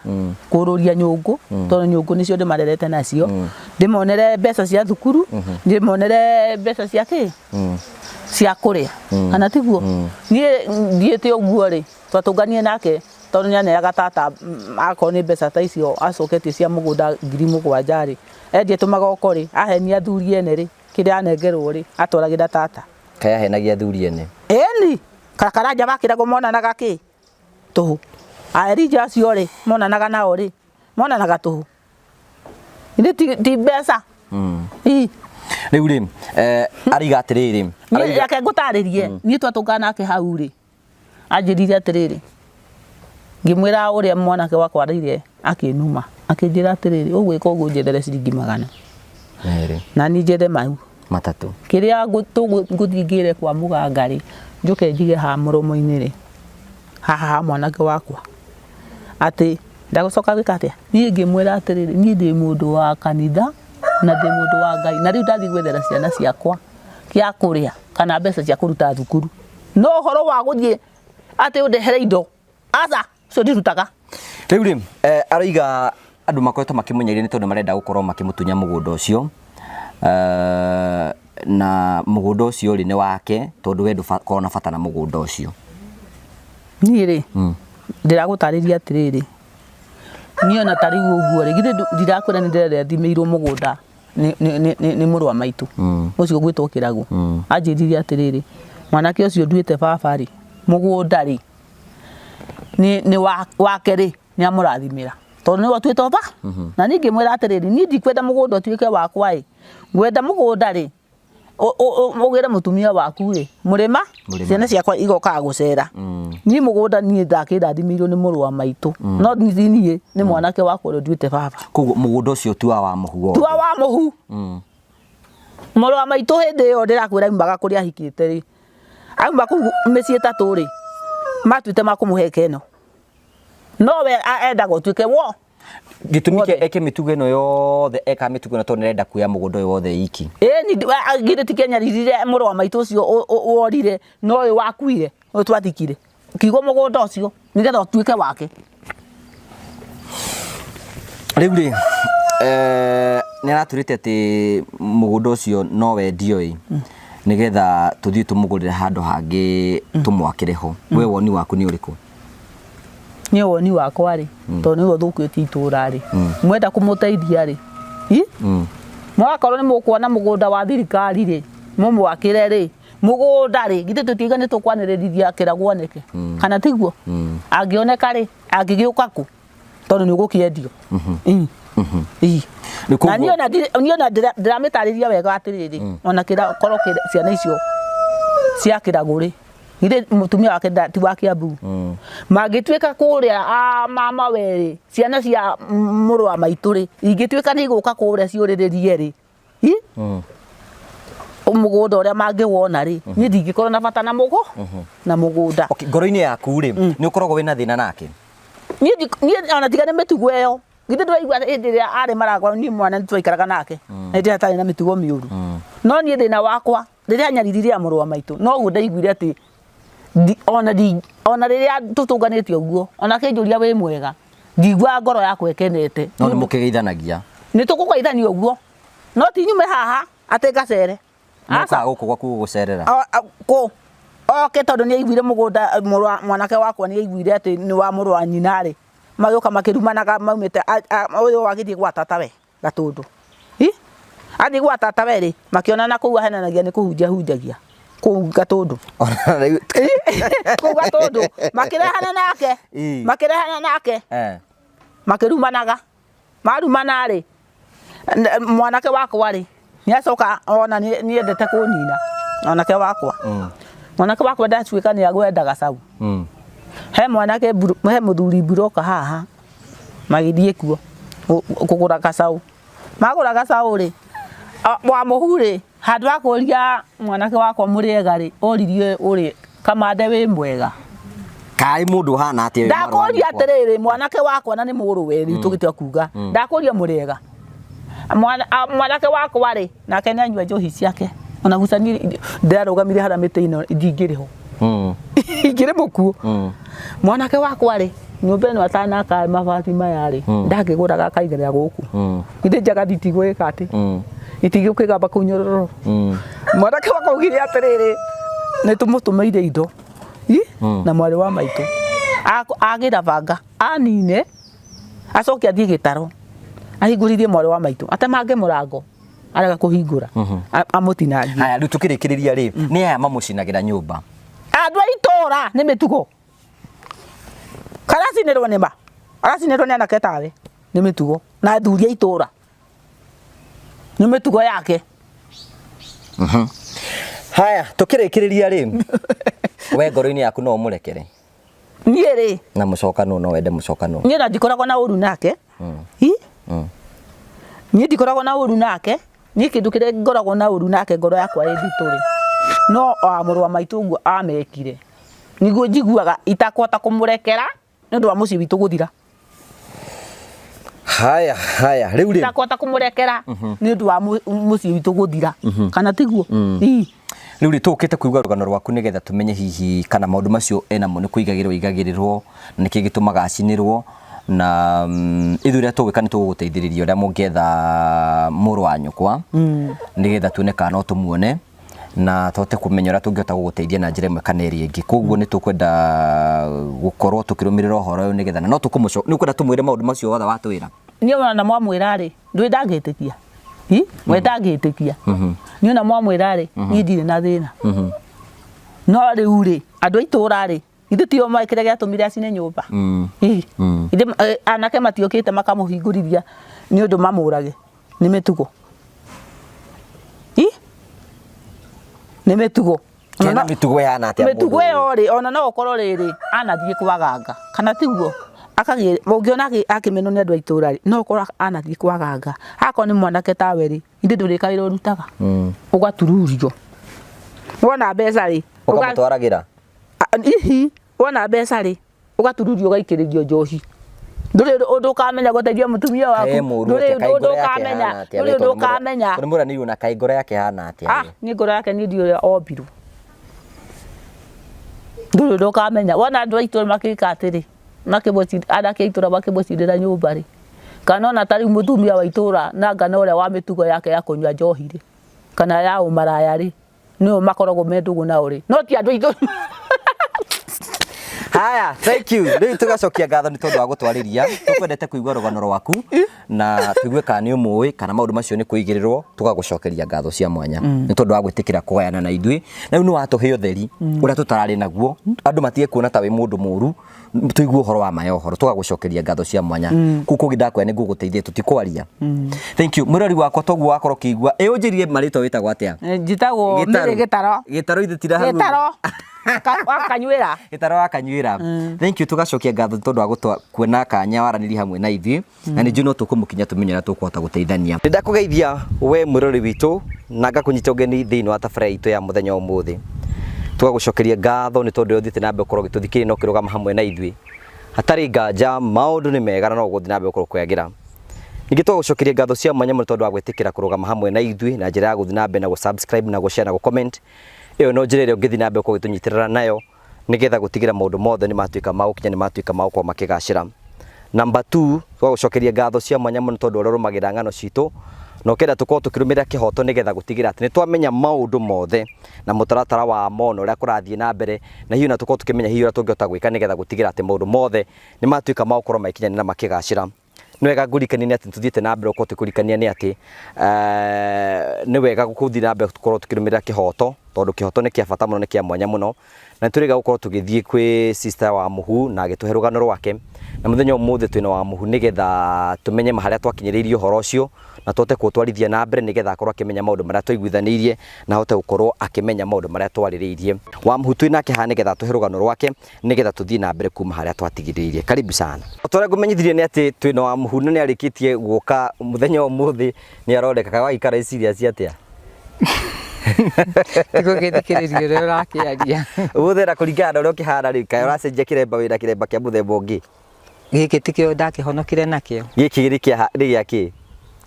Speaker 2: kũrũria nyũngũ, tondũ nyũngũ nĩcio ndĩmarerete nacio, ndĩmonere mbeca cia thukuru, ndĩmonere mbeca cia kĩ, cia kũrĩa, kana tiguo? Niĩ thiĩte ũguo rĩ, twatũnganie nake tondũ nĩ aneaga tata, akorwo nĩ mbeca ta icio acoketie cia mũgũnda 7,000 rĩ, endia tũmagoko rĩ, ahenia athuri ene rĩ, kĩrĩa anengerwo rĩ, atwaragĩra tata.
Speaker 1: Kaĩ ahenagia athuri ene?
Speaker 2: Ĩni, Karanja wakĩragwo monanaga kĩ? Tũhũ. A Elija acio rĩ, monanaga nao rĩ, monanaga tũhũ. Githĩ ti mbeca? Ii.
Speaker 1: Rĩu rĩ, araiga atĩrĩrĩ,
Speaker 2: Niĩ reke ngũtarĩrie, niĩ twatũngana nake hau rĩ, anjĩrire atĩrĩrĩ, ngĩmwĩra ũrĩa mwanake wakwa araire akĩnuma, akĩnjĩra atĩrĩrĩ, ũgwĩka ũguo njethere ciringi
Speaker 1: 200.
Speaker 2: Na niĩ njethe mau.
Speaker 1: 3.
Speaker 2: Kĩrĩa ngũthiĩ ngĩre kwa mũganga rĩ, njũke njige haha mũromo-inĩ rĩ, haha ha mwanake wakwa, atĩ ndagũcoka gwĩka atĩa? Niĩ ngĩmwĩra atĩrĩrĩ, niĩ ndĩ mũndũ wa kanitha na ndĩ mũndũ wa Ngai, na rĩu ndathiĩ gwethera ciana ciakwa gĩa kũrĩa kana mbeca cia kũruta thukuru. No ũhoro wa gũthiĩ atĩ ũndehere indo, aca, ũcio ndirutaga.
Speaker 1: Rĩu rĩ, aroiga andũ makoretwo makĩmũnyaria nĩ tondũ marenda gũkorwo makĩmũtunya mũgũnda ũcio, na mũgũnda ũcio rĩ nĩ wake tondũ we ndũkoragwo na bata na mũgũnda ũcio.
Speaker 2: Niĩ rĩ, ndĩragũtarĩria atĩrĩrĩ, niĩ ona ta rĩu ũguo rĩ, githĩ ndirakwĩra nĩ ndĩrathimĩirwo mũgũnda nĩ mũrũ wa maitũ ũcio ũgwĩtwo Kĩragũ. Anjĩrire atĩrĩrĩ, mwanake ũcio nduĩte baba rĩ, mũgũnda rĩ, nĩ wake rĩ, nĩ amũrathimĩra tondũ nĩwe ũtuĩtwo ba. Na niĩ ngĩmwĩra atĩrĩrĩ, niĩ ndikwenda mũgũnda ũtuĩke wakwa ĩ, ngwenda mũgũnda rĩ, ũgĩre mũtumia waku rĩ, mũrĩma, ciana ciakwa igokaga gũcera. Niĩ mũgũnda niĩ ndakĩrathimĩirwo nĩ mũrũ wa maitũ, no ti niĩ, nĩ mwanake wakwa ũrĩa nduĩte baba.
Speaker 1: Koguo mũgũnda ũcio ti wa mũhu wothe?
Speaker 2: Ti wa mũhu. Mũrũ wa maitũ hĩndĩ ĩyo ndĩrakwĩra aumaga kũrĩa ahikĩte rĩ, auma kũu mĩciĩ 3 rĩ, matuĩte makũmũhe ĩka ĩno. No we endaga ũtuĩke wo.
Speaker 1: Gĩtũmi kĩa eke mĩtugo ĩno yothe, ekaga mĩtugo ĩno tondũ nĩarenda kuoya mũgũnda ũyũ wothe iki.
Speaker 2: Ĩni, githĩ ti kĩanyaririre mũrũ wa maitũ ũcio worire, na ũyũ wakuire, ũyũ twathikire. Kiugo mũgũnda ũcio nĩgetha ũtuĩke wake.
Speaker 1: Rĩu rĩ, nĩ aratwĩrĩte atĩ mũgũnda ũcio no wendio ĩ, nĩgetha tũthiĩ tũmũgũrĩre handũ hangĩ tũmwakĩre ho. We woni waku nĩ ũrĩkũ?
Speaker 2: Niĩ woni wakwa rĩ, tondũ nĩwe ũthũkĩtie itũra rĩ, mwenda kũmũteithia rĩ, mwakorwo nĩ mũkuona mũgũnda wa thirikari rĩ, mũmwakĩre rĩ, mũgũnda rĩ, githĩ tũtiuga nĩ tũkwanĩrĩria kĩragwo oneke, kana tiguo? Angĩoneka rĩ, angĩgĩũka kũ? Tondũ nĩ ũgũkĩendio. Ii.
Speaker 1: Nĩ
Speaker 2: Na niĩ ona niĩ ona ndĩramĩtarĩria wega atĩrĩrĩ, ona korwo ciana icio cia kĩragũ rĩ, githĩ mũtumia wake ti wa Kiambu? Mangĩtuĩka kũrĩa a mama we rĩ, ciana cia mũrũ wa maitũ rĩ, ingĩtuĩka nĩ igũka kũrĩa ciũrĩrĩrie rĩ, Mũgũnda ũrĩa mangĩwona rĩ, niĩ ndingĩkorwo na bata na na mũgũnda.
Speaker 1: Okay, ngoro-inĩ yaku rĩ, nĩ ũkoragwo wĩna thĩna nake?
Speaker 2: Niĩ ona tiga nĩ mĩtugo ĩyo, githĩ ndũraigua hĩndĩ ĩrĩa arĩ maragwa niĩ mwana nĩ twaikaraga nake, na hĩndĩ ĩrĩa atarĩ na mĩtugo mĩũru. No niĩ thĩna wakwa, rĩrĩa anyariririre ya mũrũ wa maitũ, noguo ndaiguire atĩ ona rĩrĩa tũtũnganĩte ũguo, ona akĩnjũria wĩ mwega, ndiguaga ngoro yakwa ĩkenete.
Speaker 1: No nĩ mũkĩgeithanagia?
Speaker 2: Nĩ tũkũgeithania ũguo, no ti nyume haha atĩ ngacere.
Speaker 1: Mokaga gũkũ gwaku gũgũcerera?
Speaker 2: Kũ? Oke tondũ nĩ aiguire mũgũnda, mwanake wakwa nĩ aiguire atĩ nĩ wa mũrũ wa nyina rĩ, magĩũka makĩrumanaga maumĩte, ũyũ agĩthiĩ gwa tatawe Gatũndũ. Hi? Athiĩ gwa tatawe rĩ, makĩonana kũu ahenanagia nĩ kũhunjia ahunjagia kũu Gatũndũ. Kũu Gatũndũ makĩrehana nake, makĩrehana nake, makĩrumanaga. Marumana rĩ, mwanake wakwa rĩ, nĩ acoka ona nĩ endete kũnina mwanake wakwa. Mwanake wakwa ndatuĩka nĩ agwenda gacau. He mwanake he mũthuri mburoka haha magĩthiĩ kuo kũgũra gacau. Magũra gacau rĩ, wa mũhu rĩ, handũ ha kũria mwanake wakwa mũrĩega rĩ, oririe ũrĩ kamande wĩ mwega.
Speaker 1: Kaĩ mũndũ ũhana atĩa ũyũ mwarĩ wa
Speaker 2: Ndakũria
Speaker 1: nyũkwa?
Speaker 2: atĩrĩrĩ, mwanake wakwa na nĩ mũrũwe rĩu tũgĩtua kuga, ndakũria mũrĩega. Mwanake wakwa rĩ, nake nĩ anyua njohi ciake. Ona guca niĩ ndĩrarũgamire harĩa mĩtĩ-inĩ ndingĩrĩ ho. Ingĩrĩ mũkuũ. Mwanake wakwa rĩ, nyũmba ĩno atanaka mabati maya rĩ, ndangĩgũraga akaigĩrĩra gũkũ. Ithe njagathi itigwĩka atĩ. Itigũkĩgamba kũu nyororo. Mwanake wakwa augire atĩrĩrĩ, nĩ tũmũtũmĩire indo. Na mwarĩ wa maitũ. Agĩra banga, anine, acoke athiĩ gĩtaro. Ahingũrithie mwarĩ wa maitũ, atemange mũrango, arega kũhingũra, amũtinangie.
Speaker 1: Haya, rĩu tũkĩrĩkĩrĩria rĩ, nĩ aya mamũcinagĩra nyũmba.
Speaker 2: Andũ a itũũra nĩ mĩtugo. Karacinĩrwo nĩ ma? Aracinĩrwo nĩ anake tawe nĩ mĩtugo. Na athuri a itũũra nĩ mĩtugo yake.
Speaker 1: Haya, tũkĩrĩkĩrĩria rĩ, we ngoro-inĩ yaku no ũmũrekere?
Speaker 2: Niĩ rĩ,
Speaker 1: Na mũcokanwo no wende mũcokanwo?
Speaker 2: Niĩ na ndikoragwo na ũru nake. Hi? Niĩ ndikoragwo na ũru nake. Niĩ kĩndũ kĩrĩa ngoragwo na ũru nake ngoro yakwa ĩ nditũ rĩ, no mũrũ wa maitũ ũguo amekire. Nĩguo njiguaga itakũhota kũmũrekera nĩ ũndũ wa mũciĩ witũ gũthira.
Speaker 1: Haya, haya, rĩu rĩ.
Speaker 2: Itakũhota kũmũrekera nĩ ũndũ wa mũciĩ witũ gũthira. Kana tiguo? Ii.
Speaker 1: Rĩu rĩ, tũkĩte kũigua rũgano rwaku nĩgetha tũmenye hihi kana maũndũ macio enamo nĩ kũigagĩrĩrwo aigagĩrĩrwo, na nĩkĩ gĩtũmaga acinĩrwo, na ithuĩ ũrĩa tũgwĩka nĩ tũgũgũteithĩrĩria ũrĩa mũngĩetha mũrũ wa nyũkwa, nĩgetha tuone kana no tũmuone, na tũhote kũmenya ũrĩa tũngĩhota gũgũteithia na njĩra ĩmwe kana ĩrĩa ĩngĩ. Koguo nĩ tũkwenda gũkorwo tũkĩrũmĩrĩra ũhoro ũyũ nĩgetha, na no tũkũmũco, nĩ ũkwenda tũmwĩre maũndũ macio wothe watwĩra?
Speaker 2: Niĩ ona mwamwĩra rĩ, ndũĩ ndangĩtĩkia. Hi? We ndangĩtĩkia. Niĩ ona mwamwĩra rĩ, niĩ ndirĩ na thĩna. No rĩu rĩ, andũ a itũũra rĩ, ithuĩ tio moĩ kĩrĩa gĩatũmire acine nyũmba. Hi? Ithe anake matiokĩte makamũhingũrithia nĩ ũndũ mamũrage. Nĩ mĩtugo. Hi? Nĩ mĩtugo.
Speaker 1: Kena mĩtugo ĩhana atĩa mũndũ
Speaker 2: Mĩtugo
Speaker 1: ũyũ?
Speaker 2: ĩyo rĩ, ona no ũkorwo rĩrĩ anathiĩ kwaganga, kana tiguo? Akagĩ, ũngĩona akĩmenwo nĩ andũ a itũũra rĩ, no ũkorwo anathiĩ kwaganga. Akorwo nĩ mwanake tawe rĩ, ithe ndũrĩ kawĩra ũrutaga. Ũgatururio. Wona mbeca rĩ,
Speaker 1: Ũkamũtwaragĩra?
Speaker 2: Ihi, wona mbeca rĩ, ũgatururio ũgaikĩrĩrio njohi. Ndũrĩ ũndũ ũkamenya gũteithia mũtumia waku.
Speaker 1: Kaĩ mũru
Speaker 2: Ndũrĩ
Speaker 1: atĩa? Kaĩ
Speaker 2: ũndũ
Speaker 1: ngoro yake
Speaker 2: ũkamenya.
Speaker 1: ĩhana atĩa?
Speaker 2: Ndũrĩ ũndũ ũkamenya.
Speaker 1: Tondũ mũranĩirwo na kaĩ ngoro yake ĩhana atĩa?
Speaker 2: Ah, niĩ ngoro yake niĩ ndiũĩ ũrĩa ombirwo. Ndũrĩ ũndũ ũkamenya. Wona andũ a itũũra makĩka atĩrĩ, anake a itũũra makĩmũcindĩra nyũmba rĩ, kana ona ta rĩu mũtumia wa itũũra na ngana ũrĩa wa mĩtugo yake ya kũnyua njohi rĩ, kana ya ũmaraya rĩ, nĩo makoragwo me ndũgũ nao rĩ, no ti andũ a itũũra.
Speaker 1: Haya, thank you. Rĩu tũgacokia ngatho nĩ tondũ wa gũtwarĩria. Tũkwendete kũigua rũgano rwaku na tũigue kana nĩ ũmũĩ kana maũndũ macio nĩ kũigĩrĩrwo, tũgagũcokeria ngatho cia mwanya nĩ tondũ wa gwĩtĩkĩra kũgayana na ithuĩ. Na rĩu nĩ watũhe ũtheri ũrĩa tũtararĩ naguo, andũ matige kuona ta wĩ mũndũ mũru, tũigue ũhoro wa ma ya ũhoro, tũgagũcokeria ngatho cia mwanya. Kũu kũngĩ ndakwĩra nĩ ngũgũteithia, tũtikwaria. Thank you. Mwĩrori wakwa toguo wakorwo ũkĩigua, ĩ ũnjĩrire marĩtwa wĩtagwo atĩa?
Speaker 2: Njĩtagwo Mary Gĩtaro.
Speaker 1: Gĩtaro ithe tira hau.
Speaker 2: Gĩtaro. Wakanyuĩra.
Speaker 1: Gĩtaro wakanyuĩra. Thank you, tũgacokia ngatho nĩ tondũ wa gũtwa kuona kanya waranĩria hamwe na ithuĩ, na nĩ njũĩ no tũkũmũkinya tũmenye ũrĩa tũkũhota gũteithania. Nĩ ndakũgeithia we mwĩrori witũ na ngakũnyita ũgeni thĩinĩ wa tabarĩra itũ ya mũthenya wa ũmũthĩ. Tũgagũcokeria ngatho nĩ tondũ ũrĩa ũthiĩte na mbere gũkorwo ũgĩtũthikĩrĩria na ũkĩrũgama hamwe na ithuĩ. Hatarĩ nganja maũndũ nĩ mega na no ũgũthiĩ na mbere gũkorwo ũkĩagĩra. Ningĩ tũgagũcokeria ngatho cia mwanya mũno tondũ wa gwĩtĩkĩra kũrũgama hamwe na ithuĩ na njĩra ya gũthiĩ na mbere na gũ subscribe na gũ share na gũ comment. Ĩyo no njĩra ĩrĩa ũngĩthiĩ na mbere gũkorwo ũgĩtũnyitĩrĩra nayo nĩgetha gũtigĩra maũndũ mothe nĩ matuĩka ma gũkinya, nĩ matuĩka ma gũkorwo makĩgacĩra. Number 2, tũgagũcokeria ngatho cia mwanya mũno tondũ ũrĩa ũrũmagĩrĩra ng'ano citũ na ũkenda tũkorwo tũkĩrũmĩrĩra kĩhoto nĩgetha gũtigĩrĩra atĩ nĩ twamenya maũndũ mothe na mũtaratara wamo na ũrĩa kũrathiĩ na mbere, na hihi ona tũkorwo tũkĩmenya hihi ũrĩa tũngĩhota gwĩka nĩgetha gũtigĩrĩra atĩ maũndũ mothe nĩ matuĩka ma gũkorwo magĩkinyanĩra na makĩgacĩra. Nĩ wega ngũririkanie nĩ atĩ tũthiĩte na mbere gũkorwo tũkĩririkania nĩ atĩ nĩ wega gũthiĩ na mbere gũkorwo tũkĩrũmĩrĩra kĩhoto, tondũ kĩhoto nĩ kĩa bata mũno, nĩ kĩa mwanya mũno, na nĩ tũrĩga gũkorwo tũgĩthiĩ kwĩ sister wa Mũhu na agĩtũhe rũgano rwake, Na mũthenya ũmũthĩ twĩna wa mũhu nĩgetha tũmenye harĩa twakinyĩrĩirie ũhoro ũcio na tũhote kũũtwarithia na mbere nĩgetha akorwo akĩmenya maũndũ marĩa twaiguithanĩirie na ahote gũkorwo akĩmenya maũndũ marĩa twarĩrĩirie. Wa mũhu twĩ nake haha nĩgetha atũhe rũgano rwake nĩgetha tũthiĩ na mbere kuma harĩa twatigithĩirie. Karibu sana. O ta ũrĩa ngũmenyithirie nĩ atĩ twĩna wa mũhu na nĩ arĩkĩtie gũka mũthenya wa ũmũthĩ nĩ aroneka kaĩ waikara ĩ serious atĩa?
Speaker 3: Tigũgĩthikĩrĩria ũrĩa ũrakĩaria.
Speaker 1: Ũmũthĩ na kũringana na ũrĩa ũkĩhana rĩ, kaĩ ũracenjia kĩremba wĩna kĩremba kĩa mũthemba ũngĩ?
Speaker 3: Gĩkĩ tikĩo ndakĩhonokire nakĩo.
Speaker 1: Gĩkĩ nĩ kĩa nĩ gĩa kĩ?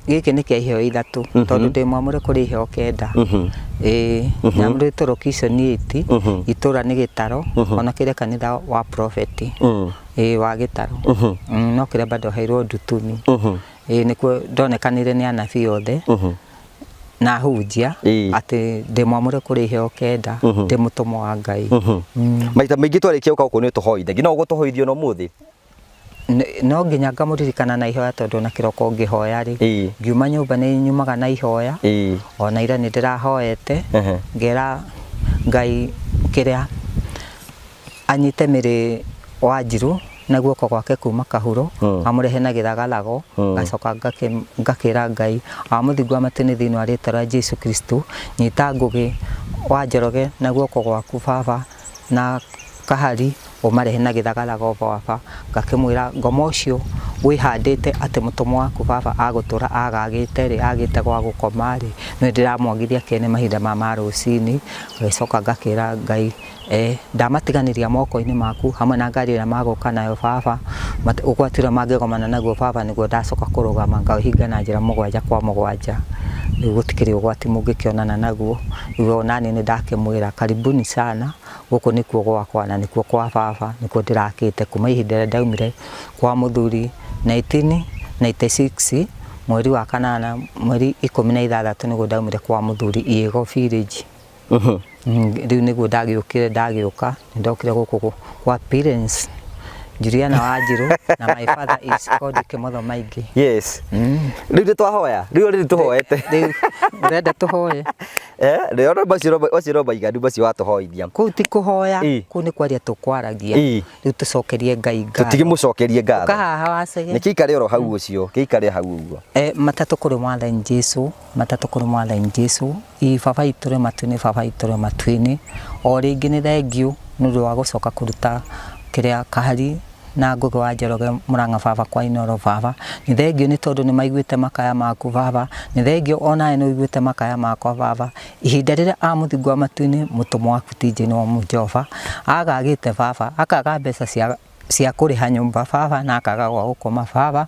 Speaker 3: Gĩkĩ nĩ kĩa iheo ithatũ tondũ ndĩ mwamũre kũrĩ iheo kenda. Ĩĩ nyamũrĩtwo location 8 itũra nĩ Gĩtaro honokire kanitha wa prophet ĩĩ wa Gĩtaro. No kĩremba ndoheirwo Ndutuni. Ĩĩ nĩkuo ndonekanire nĩ anabii othe na hunjia atĩ ndĩ mwamũre kũrĩ iheo kenda ndĩ mũtũmwo wa Ngai.
Speaker 1: Maita maingĩ twarĩkia gũka gũkũ nĩ ũtũhoithagia no ũgũtũhoithia ona ũmũthĩ?
Speaker 3: No nginya ngamũririkana na ihoya tondũ ona kĩroko ngĩhoya rĩ, ngiuma nyũmba nĩ nyumaga na ihoya, ona ira nĩ ndĩrahoete, ngera Ngai kĩrĩa anyite mĩrĩ wa Njirũ na guoko gwake kuma kahuro, amũrehe na gĩthagathago, ngacoka ngakĩra Ngai, Awa Mũthingu wa Matu-inĩ thĩinĩ wa rĩtwa rĩa Jesu Kristo, nyita Ngũgĩ wa Njoroge na guoko gwaku Baba, na Kahari ũmarehe na gĩthagathago Baba, ngakĩmwĩra ngoma ũcio wĩhandĩte atĩ mũtũmwo waku Baba agũtũra agagĩte-rĩ, agĩte gwa gũkoma-rĩ, nĩ ndĩramwagithia kĩene mahinda maya ma rũcinĩ, ngagĩcoka ngakĩra Ngai ndamatiganĩria moko-inĩ maku hamwe na ngari ĩrĩa magũka nayo Baba, ũgwati ũrĩa mangĩgomana naguo Baba nĩguo ndacoka kũrũgama ngaũhinga na njĩra mũgwanja kwa mũgwanja, rĩu gũtikĩrĩ ũgwati mũngĩkĩonana naguo, rĩu onaniĩ nĩ ndakĩmwĩra karibuni sana, gũkũ nĩkuo gwakwa na nĩkuo kwa baba, nĩkuo ndĩrakĩte kuma ihinda rĩrĩa ndaumire kwa mũthuri 1996 mweri wa kanana mweri 16 nĩguo ndaumire kwa mũthuri Iĩgo village. Rĩu nĩguo ndagĩũkire ndagĩũka, nĩ ndokire gũkũ kwa parents Juliana Wanjiru na my father is called Kĩmotho Maingĩ.
Speaker 1: Yes. Rĩu nĩ twahoya. Rĩu rĩu tũhoete.
Speaker 3: Rĩu ũrenda tũhoe?
Speaker 1: Eh, rĩu macio macio no maiganu macio watũhoithia.
Speaker 3: Kũu ti kũhoya, kũu nĩ kwaria tũkwaragia. Rĩu tũcokerie Ngai ngatho.
Speaker 1: Tũtigĩmũcokerie ngatho.
Speaker 3: Ũka haha wacege.
Speaker 1: Nĩ kĩikare oro hau ũcio, kĩikare hau ũguo.
Speaker 3: Eh, matatũ kũrĩ Mwathani Jesu, matatũ kũrĩ Mwathani Jesu. Ĩ Baba witũ ũrĩ matu-inĩ, Baba witũ ũrĩ matu-inĩ, o rĩngĩ nĩ thengiũ nĩ ũndũ wa gũcoka kũruta kĩrĩa Kahari na Ngũgĩ wa Njoroge Mũrang'a baba kwa Inooro baba. Nĩ thengiũ nĩ tondũ nĩ maiguĩte makaya maku baba, nĩ thengiũ o nawe nĩ ũiguĩte makaya makwa baba. Ihinda rĩrĩa a mũthingu wa matu-inĩ mũtũmwo waku TJ Jehova agagĩte baba, akaga mbeca cia cia kũrĩha nyũmba baba na akaga gwa gũkoma baba,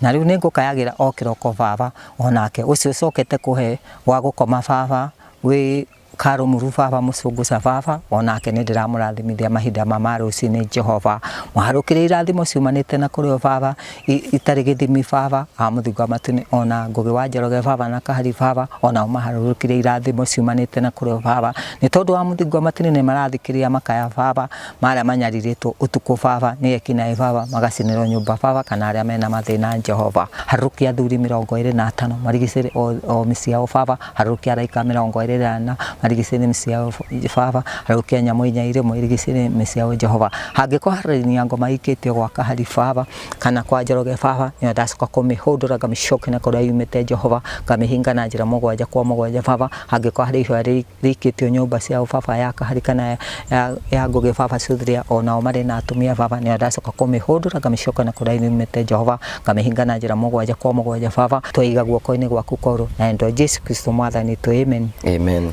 Speaker 3: na rĩu nĩ ngũkayagĩra o kĩroko baba, onake ũcio ũcokete kũhe gwa gũkoma baba wĩ Karũmuru baba mũcũngũca baba, onake nĩ ndĩramũrathimithia mahinda ma ma rũcinĩ Jehova, mũharũkĩre irathimo ciumanĩte na kũrĩ o baba, itarĩ gĩthimi baba, a mũthingu wa matu-inĩ ona Ngũgĩ wa Njoroge baba na Kahari baba, onao maharũrũkire irathimo ciumanĩte na kũrĩ o baba, nĩ tondũ wa mũthingu wa matu-inĩ nĩ marathikĩrĩria makaya baba, ma arĩa manyarirĩtwo ũtukũ baba nĩ ekinaĩ baba magacinĩrwo nyũmba baba kana arĩa mena mathĩna Jehova harũrũkia athuri 25 marigicĩre o mĩciĩ yao baba harũrũkia araika 24 marigicĩre mĩciĩ yao baba harũrũkia nyamũ inya irĩ ĩmwe irigicĩre mĩciĩ yao Jehova hangĩkorwo harĩ na ngoma ĩikĩtio gwa Kahari baba kana kwa Njoroge baba nĩyo ndacoka kũmĩhũndũra ngamĩcokia na kũrĩa yumĩte Jehova ngamĩhinga na njĩra mũgwanja kwa mũgwanja baba hangĩkorwo harĩ ihoya rĩikĩtio nyũmba cia baba ya Kahari kana ya, ya Ngũgĩ baba Suthuria o nao marĩ na atumia baba nĩo ndacoka kũmĩhũndũra ngamĩcoka na kũrĩa yumĩte Jehova ngamĩhinga na njĩra mũgwanja kwa mũgwanja baba twaiga guoko-inĩ gwaku kwa na endo Jesu Kristo mwathani witũ amen.
Speaker 1: Amen.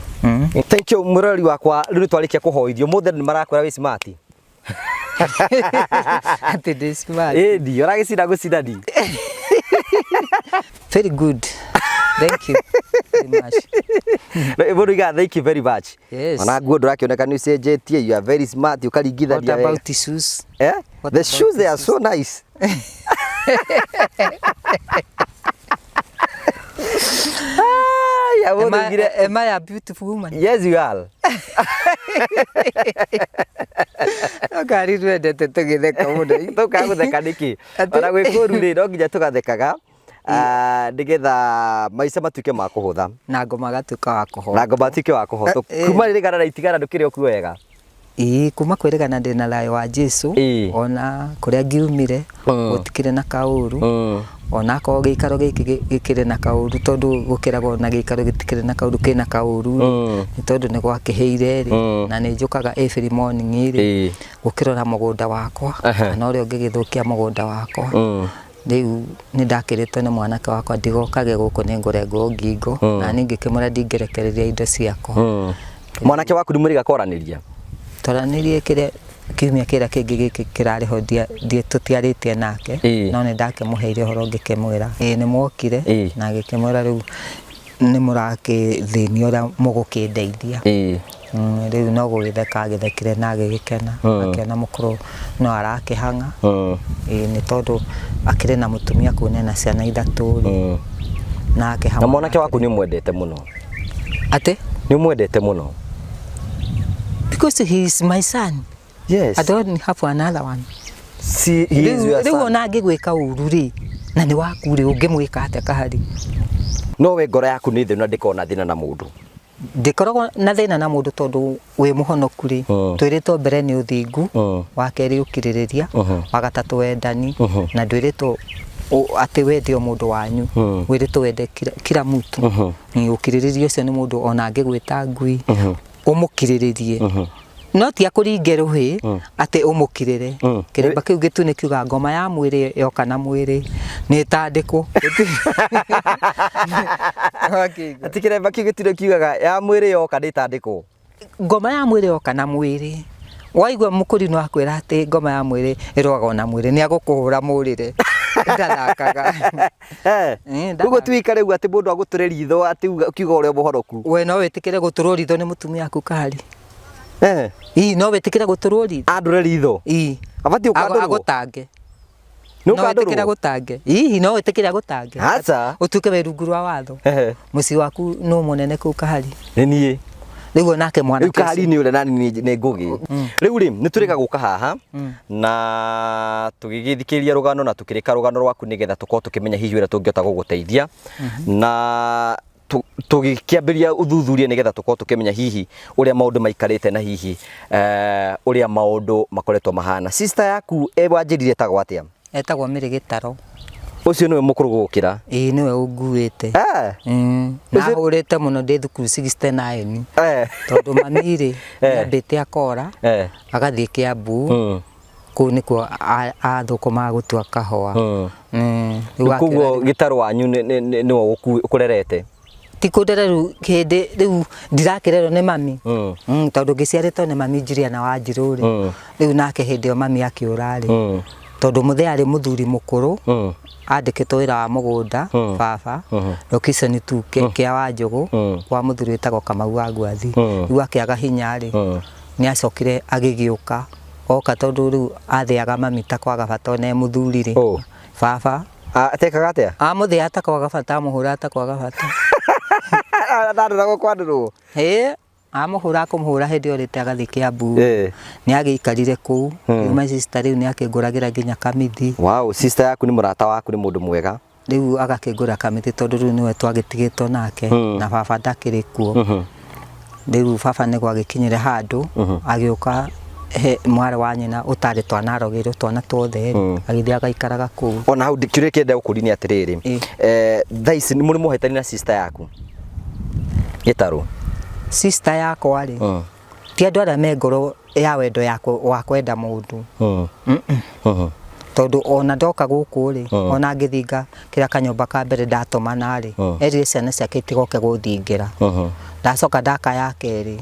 Speaker 1: Thank you mũrori wakwa rĩu nĩtwarĩkia kũhoithio mũthĩ andũ nĩmarakwĩra wĩ smart.
Speaker 3: Atĩ ndĩ smart.
Speaker 1: Ĩni ũragĩcina gũcinani.
Speaker 3: Very good. Thank you very much.
Speaker 1: Mũndũ iga thank you very much.
Speaker 3: Yes.
Speaker 1: Ona nguo ndũrakĩoneka nĩ ũcenjetie you are very smart
Speaker 3: What
Speaker 1: ũkaringithania wega.
Speaker 3: about the shoes?
Speaker 1: Eh?
Speaker 3: What
Speaker 1: The
Speaker 3: about
Speaker 1: shoes
Speaker 3: the
Speaker 1: they are so nice. Ai,
Speaker 3: Am I,
Speaker 1: amũthugire.
Speaker 3: am I a beautiful woman?
Speaker 1: Yes you are.
Speaker 3: Ngari twendete tũgĩtheka mũno.
Speaker 1: Tũkaga gũtheka nĩkĩ?
Speaker 3: Atĩ-
Speaker 1: Ona gwĩ kũru rĩ, no nginya tũgathekaga nĩgetha maica matuĩke ma kũhũtha
Speaker 3: Na ngoma gatuĩka wa kũhotwo.
Speaker 1: na ngoma atuĩke wa kũhotwo.
Speaker 3: Eh, eh.
Speaker 1: Kuma rĩrĩ igana na itigana ndũkĩrĩ o kuo wega.
Speaker 3: Ĩĩ kuma kwĩrĩgana ndĩ na thayũ wa Jesu. Ona kũrĩa ngiumire gũtikĩrĩ na kaũru. Ona akorwo gĩikaro gĩkĩ gĩkĩrĩ na kaũru, tondũ gũkĩragwo na gĩikaro gĩtikĩrĩ na kaũru, kĩna kaũru rĩ, nĩ tondũ nĩ gwakĩhĩire rĩ, na nĩ njũkaga every morning rĩ, gũkĩrora mũgũnda wakwa kana ũrĩa ũngĩgĩthũkia mũgũnda wakwa. Rĩu nĩ ndakĩrĩtwo nĩ mwanake wakwa ndigokage gũkũ nĩ ngũrengwo ngingo, na niĩ ngĩkĩmwĩra ndingĩrekereria indo ciakwa.
Speaker 1: Mwanake waku nĩ mũrĩga kwaranĩria?
Speaker 3: Twaranĩrie kĩrĩa kiumia kĩrĩa kĩngĩ gĩkĩ kĩrarĩ ho tũtiarĩtie nake. No nĩ ndakĩmũheire ũhoro ngĩkĩmwĩra ĩĩ nĩ mwokire. Na ngĩkĩmwĩra rĩu nĩ mũrakĩthĩnia ũrĩa mũgũkĩndeithia. Rĩu no gũgĩtheka agĩthekire na agĩgĩkena. Akĩona mũkũrũ no arakĩhang'a. Ĩĩ nĩ tondũ akĩrĩ na mũtumia kũu na ena ciana ithatũ rĩ. Nake
Speaker 1: hamwe. Na mwanake waku nĩ ũmwendete mũno?
Speaker 3: Atĩ?
Speaker 1: Nĩ ũmwendete mũno?
Speaker 3: Because he is my son.
Speaker 1: Yes.
Speaker 3: I don't have another one.
Speaker 1: See, he is your
Speaker 3: Rĩu
Speaker 1: son.
Speaker 3: ona angĩgwĩka ũru rĩ, na nĩ waku rĩ, ũngĩmwĩka atĩa kahari?
Speaker 1: No we ngoro yaku nĩ theru na ndĩkoragwo na thĩna na mũndũ.
Speaker 3: Ndĩkoragwo na thĩna na mũndũ tondũ wĩ mũhonoku rĩ, twĩrĩtwo mbere nĩ ũthingu, wa kerĩ ũkirĩrĩria, wa gatatũ wendani, na ndwĩrĩtwo atĩ wende o mũndũ wanyu, wĩrĩtwo wende kila mtu. Ũkirĩrĩria ũcio nĩ mũndũ ona angĩgwĩta ngui, ũmũkirĩrĩrie. No ti akũringe rũhĩ atĩ ũmũkirĩre. Kĩremba kĩu gĩtune kiuga ngoma ya mwĩrĩ yoka na mwĩrĩ nĩ ĩtandĩkwo.
Speaker 1: Atĩ kĩremba kĩu gĩtune kiugaga ya mwĩrĩ yoka nĩ ĩtandĩkwo.
Speaker 3: Ngoma ya mwĩrĩ yoka na mwĩrĩ. Waigua mũkũri no akwĩra atĩ ngoma ya mwĩrĩ ĩrũagwo na mwĩrĩ, nĩ agũkũhũra mũrĩre. Ndathakaga.
Speaker 1: Koguo ti wika rĩu atĩ mũndũ agũtũre ritho atĩ ũkiuga ũrĩa mũhoroku.
Speaker 3: We no wĩtĩkĩre gũtũrwo ritho nĩ mũtumia waku kahari? Ii, no wĩtĩkĩre gũtũrwo ritho?
Speaker 1: Andũre ritho?
Speaker 3: Ii.
Speaker 1: Abatiĩ gũkandũrwo?
Speaker 3: Agũtange.
Speaker 1: Nĩ
Speaker 3: No wĩtĩkĩre
Speaker 1: ũkandũrwo?
Speaker 3: gũtange? Hihi no wĩtĩkĩre agũtange?
Speaker 1: Aca.
Speaker 3: Ũtuĩke wĩ rungu rwa watho? Mũciĩ waku nũ mũnene kũu kahari?
Speaker 1: Nĩ niĩ.
Speaker 3: Rĩu onake mwanake
Speaker 1: Rĩu kahari nĩ ũrĩa nani nĩ ngũgĩ. Rĩu rĩ, nĩ tũrĩga gũka haha na tũgĩgĩthikĩrĩria rũgano na tũkĩrĩka rũgano rwaku nĩgetha tũkorwo tũkĩmenya hihi ũrĩa tũngĩhota gũgũteithia. Na tũgĩkĩambĩrĩria ũthuthuria nĩgetha tũkorwo tũkĩmenya hihi ũrĩa maũndũ maikarĩte na hihi ũrĩa maũndũ makoretwo mahana. Sister yaku wanjĩrire etagwo atĩa?
Speaker 3: Etagwo Mary Gĩtaro.
Speaker 1: Ũcio nĩwe mũkũrũ gũgũkĩra?
Speaker 3: Ĩĩ nĩwe ũnguĩte. Na ahũrĩte mũno ndĩ thukuru 69. Tondũ mami rĩ, nĩambĩte akora, agathiĩ Kĩambu, kũu nĩkuo athũkũmaga gũtua kahũa.
Speaker 1: Rĩu koguo Gĩtarũ wanyu nĩwe ũkũrerete?
Speaker 3: Ti kũndera rĩu hĩndĩ rĩu ndirakĩrerwo nĩ mami. Tondũ ngĩciarĩtwo nĩ mami Juliana Wanjirũ rĩ, rĩu nake hĩndĩ ĩyo mami akĩũra rĩ, tondũ mũthee arĩ mũthuri mũkũrũ, andĩkĩtwo wĩra wa mũgũnda baba, location tu kĩa Wanjũgũ, kwa mũthuri wĩtagwo Kamau wa Ngwathi. Rĩu akĩaga hinya rĩ, nĩ acokire agĩgĩũka, oka tondũ rĩu athĩaga mami ta kwaga bata ona e mũthuri rĩ, baba.
Speaker 1: Atekaga atĩa?
Speaker 3: Amũthĩaga ta kwaga bata, amũhũraga ta kwaga bata.
Speaker 1: Ndandũragwo kwandũrwo?
Speaker 3: Ĩĩ. Amũhũra akũmũhũra hĩndĩ ĩyo rĩte agathiĩ Kĩambu. Nĩ agĩikarire kũu. Rĩu my sister rĩu nĩ akĩngũragĩra nginya kamithi.
Speaker 1: Wow, sister yaku nĩ mũrata waku, nĩ mũndũ mwega.
Speaker 3: Rĩu agakĩngũrĩra kamĩtĩ tondũ rĩu nĩwe twagĩtigĩtwo nake na baba ndakĩrĩ kuo. Rĩu baba nĩ gwagĩkinyire handũ agĩũka he mwarĩ wa nyina ũtarĩ twanarogĩrwo twana twothe rĩ, agĩthiĩ agaikaraga kũu.
Speaker 1: Ona hau kĩũria kĩrenda gũkũria nĩ atĩrĩrĩ, thaa ici mũrĩ mũhĩtani na sister yaku Gĩtarũ?
Speaker 3: Sister yakwa rĩ, ti andũ arĩa me ngoro ya wendo ya wa kwenda mũndũ. Tondũ ona ndoka gũkũ rĩ, ona ngĩthinga kĩrĩa kanyũmba ka mbere ndatũmana rĩ, erire ciana ciake itigoke gũthingĩra. Ndacoka ndaka ya kerĩ,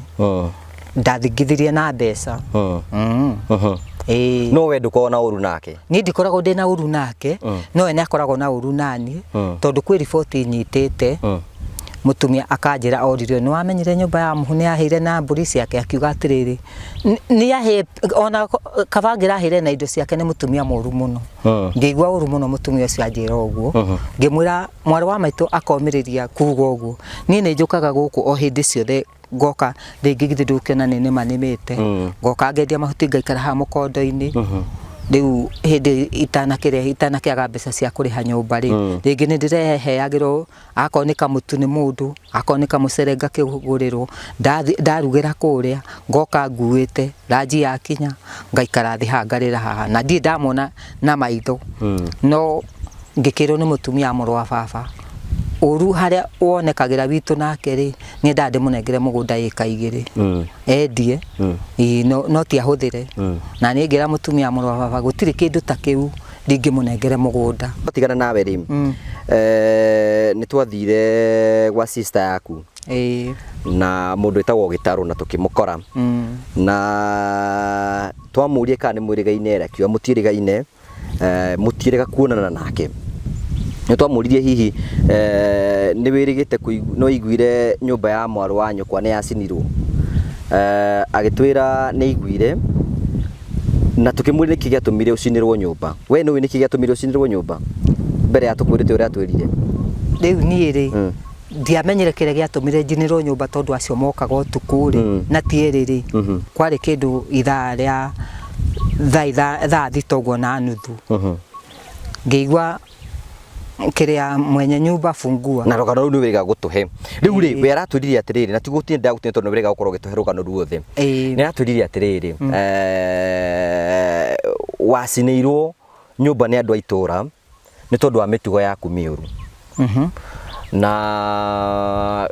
Speaker 3: ndathingithirie na mbeca. Ĩĩ.
Speaker 1: No we ndũkoragwo na ũru nake?
Speaker 3: Niĩ ndikoragwo ndĩna ũru nake, no we nĩ akoragwo na ũru naniĩ, tondũ kwĩ riboti nyitĩte, mũtumia akanjĩra oririo nĩ wamenyire nyũmba ya mũhu nĩ yahĩire na mbũri ciake, akiuga atĩrĩrĩ, nĩ yahĩe ona kaba angĩrahĩire na indo ciake nĩ mũtumia mũru mũno. Ngĩigua ũru mũno mũtumia ũcio anjĩra ũguo, ngĩmwĩra mwarĩ wa maitũ akomĩrĩria kuga ũguo, niĩ nĩ njũkaga gũkũ o hĩndĩ ciothe ngoka rĩngĩ githĩ ndũkĩona nĩ nĩma nĩmĩte, ngoka ngendia mahuti ngaikara haha mũkondo-inĩ. Rĩu hĩndĩ itanakĩrĩa itanakĩaga mbeca cia kũrĩha nyũmba rĩ, rĩngĩ nĩ ndĩreheagĩrwo akorwo nĩ kamũtu nĩ mũndũ, akorwo nĩ kamũcere ngakĩgũrĩrwo, ndarugĩra kũrĩa, ngoka nguĩte, ranji yakinya ngaikara thĩ haha ngarĩra haha, na ndirĩ ndamona na maitho, no ngĩkĩrwo nĩ mũtumia wa mũrũ wa baba, ũru harĩa wonekagĩra witũ nake rĩ, nĩendaga ndĩmũnengere mũgũnda ĩka igĩrĩ, endie, ĩĩ no ti ahũthĩre, na niĩ ngĩra mũtumia wa mũrũ wa baba gũtirĩ kĩndũ ta kĩu ndingĩmũnengere mũgũnda.
Speaker 1: Twatigana nawe rĩ, nĩ twathire gwa sister yaku na mũndũ wĩtagwo Gĩtarũ na tũkĩmũkora na twamũria kana nĩ mwĩrĩgaine rĩ, akiuga mũtiĩrĩgaine, mũtiĩrĩga kuonana nake. Nĩ twamũririe hihi nĩ wĩrĩgĩte nĩ waiguire nyũmba ya mwarĩ wa nyũkwa nĩ yacinirwo? Agĩtwĩra nĩ aiguire na tũkĩmũria nĩkĩ gĩatũmire ũcinĩrwo nyũmba. We nĩ ũĩ nĩkĩ gĩatũmire ũcinĩrwo nyũmba? Mbere ya tũkwĩrĩte ũrĩa atwĩrire.
Speaker 3: Rĩu niĩ rĩ, ndiamenyire kĩrĩa gĩatũmire njinĩrwo nyũmba tondũ acio mokaga ũtukũ rĩ, na ti erĩ rĩ, kwarĩ kĩndũ ithaa rĩa thaa thita ũguo na nuthu. Ngĩigua kĩrĩa mwenye nyumba fungua.
Speaker 1: Na rũgano rũu nĩ wĩrĩga gũtũhe. Rĩu rĩ, we aratwĩrire atĩrĩrĩ, na ti gũtinda gũtinda tondũ nĩ wĩrĩga gũkorwo ũgĩtũhe rũgano ruothe. Nĩ aratwĩrire atĩrĩrĩ, wacinĩirwo nyũmba nĩ andũ a itũra nĩ tondũ wa mĩtugo yaku mĩũru. Na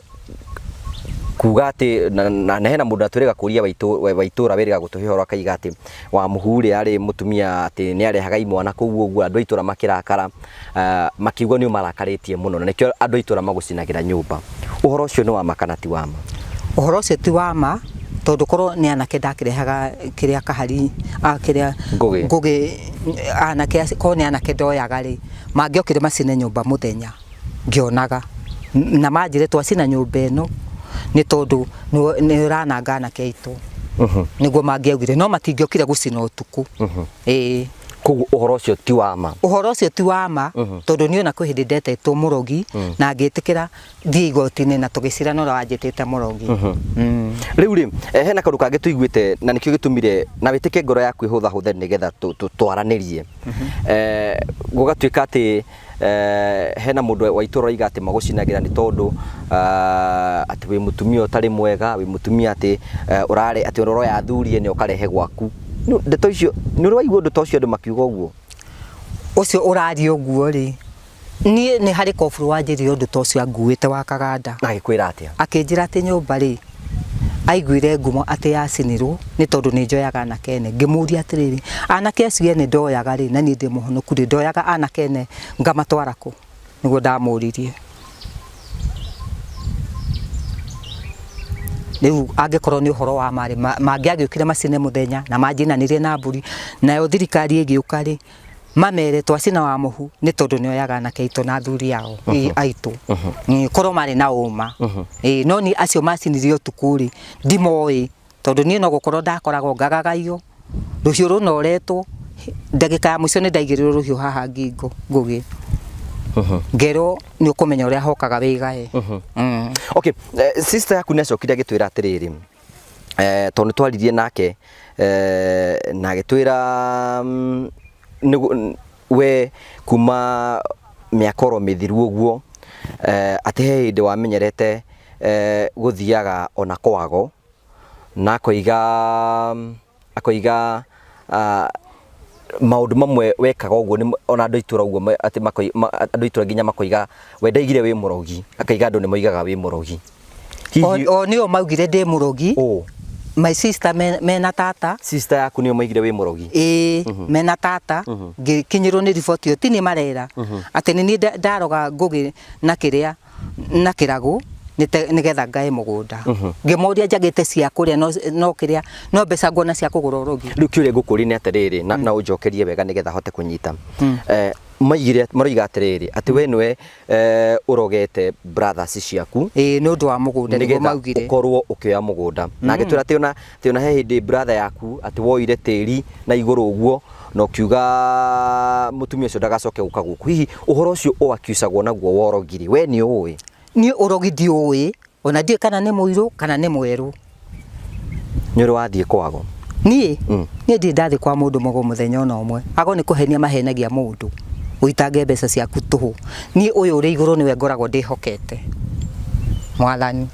Speaker 1: kuga atĩ na hena mũndũ atwĩrĩga kũria wa itũra wĩrĩga gũtũhe ũhoro akaiga atĩ Wamũhu ũrĩa arĩ mũtumia atĩ nĩ arehaga imwana kũu ũguo andũ a itũra makĩrakara, makiuga nĩ ũmarakarĩtie mũno na nĩkĩo andũ a itũra magũcinagĩra nyũmba. Ũhoro ũcio nĩ wa ma kana ti wa ma?
Speaker 3: Ũhoro ũcio ti wa ma tondũ korwo nĩ anake ndakĩrehaga kĩrĩa kahari kĩrĩa
Speaker 1: Ngũgĩ.
Speaker 3: Ngũgĩ anake acio korwo nĩ anake ndoyaga rĩ, mangĩokire macine nyũmba mũthenya ngĩonaga na manjĩre twacina nyũmba ĩno nĩ tondũ nĩ ũrananga anake aitũ, nĩguo mangĩaugire, no matingĩokire gũcina ũtukũ. Ĩĩ.
Speaker 1: Koguo ũhoro ũcio ti wa ma?
Speaker 3: Ũhoro ũcio ti wa ma tondũ niĩ ona kwĩ hĩndĩ ndetĩtwo mũrogi na ngĩtĩkĩra thiĩ igoti-inĩ na tũgĩcira na ũrĩa wanjĩtĩte mũrogi.
Speaker 1: Rĩu rĩ, hena kaũndũ kangĩ tũiguĩte na nĩkĩo gĩtũmire na wĩtĩke ngoro yaku ĩhũthahũthe nĩgetha twaranĩrie. Gũgatuĩka atĩ hena mũndũ wa itũra ũraiga atĩ magũcinagĩra nĩ tondũ atĩ wĩ mũtumia ũtarĩ mwega, wĩ mũtumia atĩ ũrare atĩ ũroya athuri ene ũkarehe gwaku. Ndeto icio nĩ ũrĩ waigua ũndũ ta ũcio andũ makiuga ũguo?
Speaker 3: Ũcio ũraria ũguo rĩ, niĩ nĩ harĩ koburu wanjĩrire ũndũ ta ũcio anguĩte wa kaganda.
Speaker 1: Agĩkwĩra atĩa?
Speaker 3: Akĩnjĩra atĩ nyũmba rĩ, aiguire ngumo atĩ yacinirwo nĩ tondũ nĩ njoyaga anake ene. Ngĩmũria atĩrĩrĩ, anake acio ene ndoyaga rĩ, na niĩ ndĩ mũhonoku rĩ, ndoyaga anake ene ngamatwara kũ? Nĩguo ndamũririe. Rĩu angĩkorwo nĩ ũhoro wa ma rĩ, mangĩagĩũkire macine mũthenya na manjinanĩrie na mbũri, nayo thirikari ĩgĩũka rĩ, mamere twacina wa mũhu nĩ tondũ nĩ oyaga anake aitũ na athuri ao aitũ. Korwo marĩ na ũma. Ĩĩ, no niĩ acio macinire ũtukũ rĩ, ndimoĩ tondũ niĩ no gũkorwo ndakoragwo ngagagaio, rũhiũ rũnoretwo, ndagĩka ya mũico nĩ ndaigĩrĩirwo rũhiũ haha ngingo ngũgĩ. Ngerwo nĩ ũkũmenya ũrĩa hokaga wĩgae.
Speaker 1: Okay, sister yaku nĩ acokire agĩtwĩra atĩrĩrĩ, tondũ nĩ twaririe nake na agĩtwĩra we kuma mĩaka oro mĩthiru ũguo, atĩ he hĩndĩ wamenyerete gũthiaga ona kwago, na akoiga akoiga maũndũ mamwe wekaga ũguo ona andũ a itũra ũguo atĩ andũ a itũra nginya makoiga we ndaigire wĩ mũrogi, akaiga andũ nĩ moigaga wĩ mũrogi.
Speaker 3: Hihi O nĩo maugire ndĩ mũrogi.
Speaker 1: Ũ?
Speaker 3: My sister mena tata.
Speaker 1: Sister yaku nĩo maigire wĩ mũrogi?
Speaker 3: Ĩĩ, mena tata. Ngĩkinyĩrwo nĩ riboti ĩyo, ti niĩ marera. Atĩ nĩ niĩ ndaroga Ngũgĩ na kĩrĩa, na kĩragũ nĩgetha ngae mũgũnda. Ngĩmoria njagĩte cia kũrĩa no kĩrĩa, no mbeca nguona cia kũgũra ũrogi.
Speaker 1: Rĩu kĩũria ngũkũria nĩ atĩrĩrĩ, na ũnjokerie wega nĩgetha hote kũnyita. Maigire, maroiga atĩrĩrĩ, atĩ we nĩwe ũrogete brothers ciaku.
Speaker 3: Ĩĩ, nĩ ũndũ wa mũgũnda nĩguo
Speaker 1: nĩgetha
Speaker 3: maugire.
Speaker 1: Ũkorwo ũkĩoya mũgũnda. Na agĩtwĩra atĩ ona, atĩ ona he hĩndĩ brother yaku atĩ woire tĩri na igũrũ ũguo na ũkiuga mũtumia ũcio ndagacoke gũka gũkũ. Hihi ũhoro ũcio ũ accuse-agwo naguo wa ũrogi rĩ, we nĩ ũũĩ?
Speaker 3: Niĩ ũrogi ndiũĩ, ona ndiũĩ kana nĩ mũirũ kana nĩ mwerũ.
Speaker 1: Nĩ ũrĩ wathiĩ kwago?
Speaker 3: Niĩ niĩ ndirĩ ndathiĩ kwa mũndũ mũgo mũthenya ona ũmwe. Ago nĩ kũhenia mahenagia mũndũ, ũitange mbeca ciaku tũhũ. Niĩ ũyũ ũrĩ igũrũ nĩwe ngoragwo ndĩhokete. Mwathani.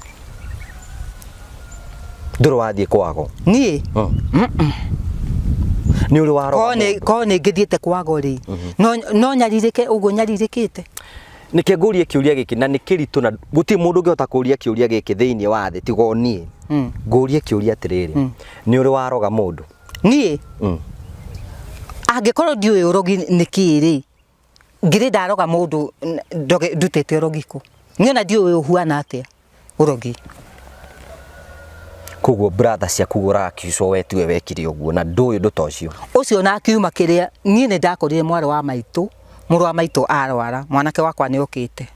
Speaker 1: Ndũrĩ wathiĩ kwago?
Speaker 3: Niĩ?
Speaker 1: Nĩ ũrĩ waroga
Speaker 3: Korwo nĩ
Speaker 1: mũndũ?
Speaker 3: korwo nĩ ngĩthiĩte kwago rĩ, no no nyarirĩke ũguo nyarirĩkĩte?
Speaker 1: Nĩke ngũrie kĩũria gĩkĩ na nĩ kĩritũ na gũtirĩ mũndũ ũngĩhota kũria kĩũria gĩkĩ thĩinĩ wa thĩ tiga o niĩ. Ngũrie kĩũria atĩrĩrĩ, nĩ ũrĩ waroga mũndũ?
Speaker 3: Niĩ? Angĩkorwo ndiũĩ ũrogi nĩ kĩĩ rĩ, ngĩrĩ ndaroga mũndũ ndoge ndutĩte ũrogi kũ? Niĩ ona ndiũĩ ũhuana atĩa ũrogi.
Speaker 1: Koguo brother ciaku ũrakiucwo we tiwe wekire ũguo na ndũĩ ũndũ ta ũcio?
Speaker 3: Ũcio ona akiuma kĩrĩa, niĩ nĩ ndakorire mwarĩ wa maitũ, mũrũ wa maitũ arwara, mwanake wakwa nĩ okĩte.